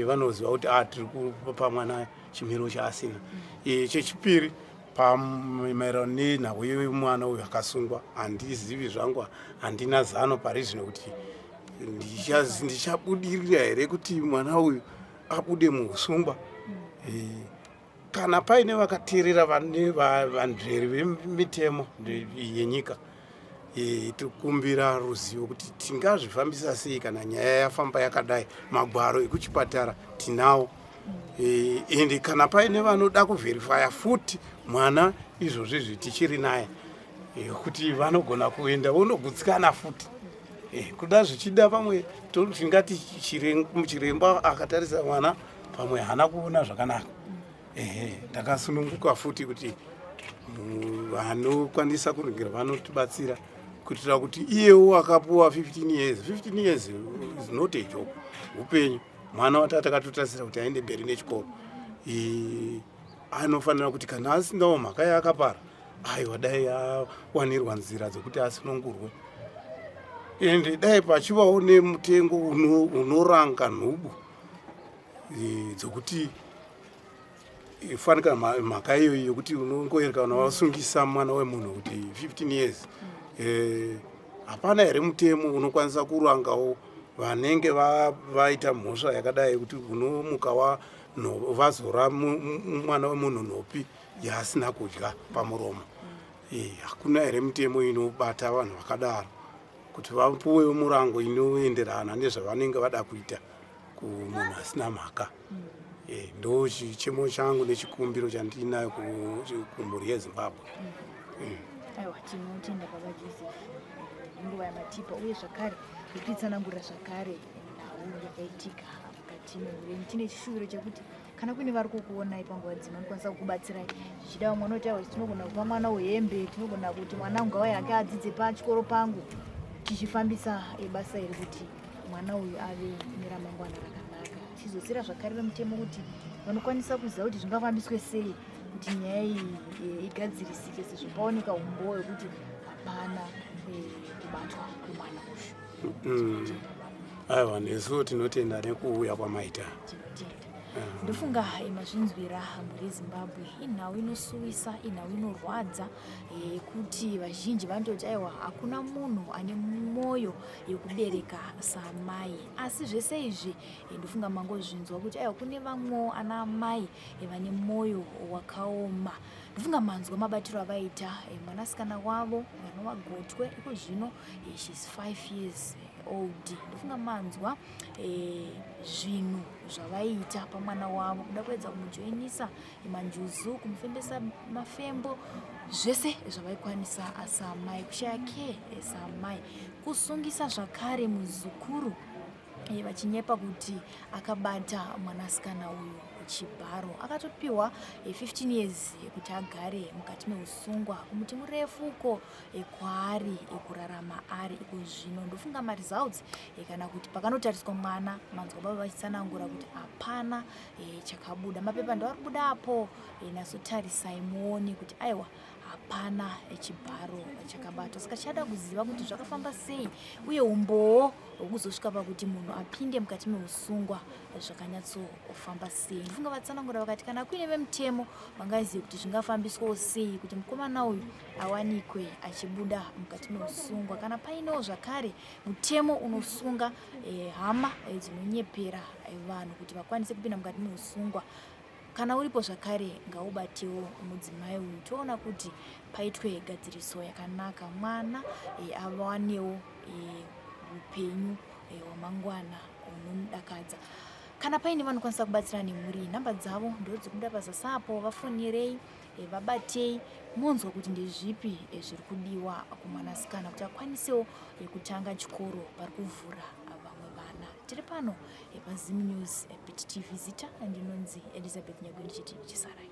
vanoziva kuti a tiri kupa mwana chimiro chaasina. Chechipiri, pamaererano nenhau yemwana uyu akasungwa, handizivi zvangu, handina zano pari zvino kuti Ndichabudirira here kuti mwana uyu abude muusungwa? Kana paine vakateerera vane vanzveri vemitemo yenyika, tikumbira ruzivo kuti tingazvifambisa sei kana nyaya yafamba yakadai. Magwaro ekuchipatara tinawo, ende kana paine vanoda kuvherifaya futi mwana izvozvi izvi tichiri naye, kuti vanogona kuenda vonogutsikana futi. Kuda zvichida pamwe tingati chiremba akatarisa mwana pamwe haana kuona zvakanaka. Ehe, ndakasununguka futi kuti vanokwanisa kuringira vanotibatsira kuitira kuti iyewo akapuwa 15 years. 15 years is not a joke, upenyu. Mwana wati takatotarisira kuti aende mberi nechikoro, anofanira kuti kana asinawo mhaka yaakapara, aiwa, dai awanirwa nzira dzekuti asunungurwe. Ende dai pachivawo nemutengo unoranga nhubu dzokuti fanika mhaka iyoyi yokuti unongoerekana wasungisa mwana wemunhu kuti 15 years. Hapana here mutemo unokwanisa kurangawo vanenge vaita mhosva yakadai, kuti unomuka vazora mwana wemunhu nhopi yaasina kudya pamuromo? Hakuna here mitemo inobata vanhu vakadaro kuti vapuwe murango inoenderana nezvavanenge vada kuita kumunhu asina mhaka? Ndo chichemo changu nechikumbiro chandinayo kumhuri yeZimbabwe. Aiwa, tinotenda Baba Joseph nenguva yamatipa uye zvakare nekutitsanangurira zvakare nhau yakaitika mukati memhuri. Tine chishuviro chekuti kana kuine vari kukuonai panguva dzino vanokwanisa kukubatsirai, zvichida vamwe vanoti aiwa, tinogona kupa mwana uhembe, tinogona kuti mwana ngauye hake adzidze pachikoro pangu, tichifambisa basa iri kuti mwana uyu ave neramangwana rakanaka. Tichizosira zvakare vemutemo kuti vanokwanisa kuziva kuti zvingafambiswe sei kuti nyaya iyi igadzirisike, sezvo paoneka umbowo hwekuti hapana kubatwa kwemwana uyu. Aiwa, nesuwo tinotenda nekuuya kwamaita. Tinotenda. Ndofunga mazvinzwira, mhuri yeZimbabwe. Inhau inosuwisa, inhau inorwadza, yekuti vazhinji vanototi aiwa, hakuna munhu ane mwoyo yekubereka samai. Asi zvese izvi, ndofunga mangozvinzwa kuti aiwa, kune vamwewo ana amai vane mwoyo wakaoma. Ndofunga manzwa mabatiro avaita mwanasikana wavo vanova gotwe iko zvino, she's 5 years old. Ndofunga manzwa zvinhu zvavaiita pamwana wavo, kuda kuedza kumujoinisa manjuzu, kumufembesa mafembo, zvese zvavaikwanisa samai, kushaya care samai, kusungisa zvakare muzukuru, vachinyepa kuti akabata mwanasikana uyu chibharo. Akatopiwa 15 years kuti agare mukati meusungwa kumuti murefu uko kwaari kurarama ari iko zvino. Ndofunga maresults, kana kuti pakanotariswa mwana, manzwa baba vachitsanangura kuti hapana chakabuda. Mapepa ndo ari kubuda apo, nasotarisai muone kuti aiwa, hapana chibharo chakabatwa. Saka chada kuziva kuti zvakafamba sei uye umbowo hwekuzosvika pakuti munhu apinde mukati meusungwa zvakanyatsofamba sei. Ndofunga vatsanangura vakati kana kuine vemutemo vangazive kuti zvingafambiswawo sei kuti mukomana uyu awanikwe achibuda mukati meusungwa. Kana painewo zvakare mutemo unosunga hama dzinonyepera vanhu kuti vakwanise kupinda mukati meusungwa, kana uripo zvakare, ngaubatewo mudzimai uyu, toona kuti paitwe gadziriso yakanaka, mwana awanewo upenyu hwamangwana hunomudakadza. Kana paine vanokwanisa kubatsira nemhuri, nhamba dzavo ndo dzikubuda pazasi apo. Vafonirei, vabatei, monzwa kuti ndezvipi zviri kudiwa kumwanasikana kuti akwanisewo kutanga chikoro pari kuvhura vamwe vana. Tiri pano paZim News Bit TV. Zita ndinonzi Elizabeth Nyagwe, ndichiti chisarai.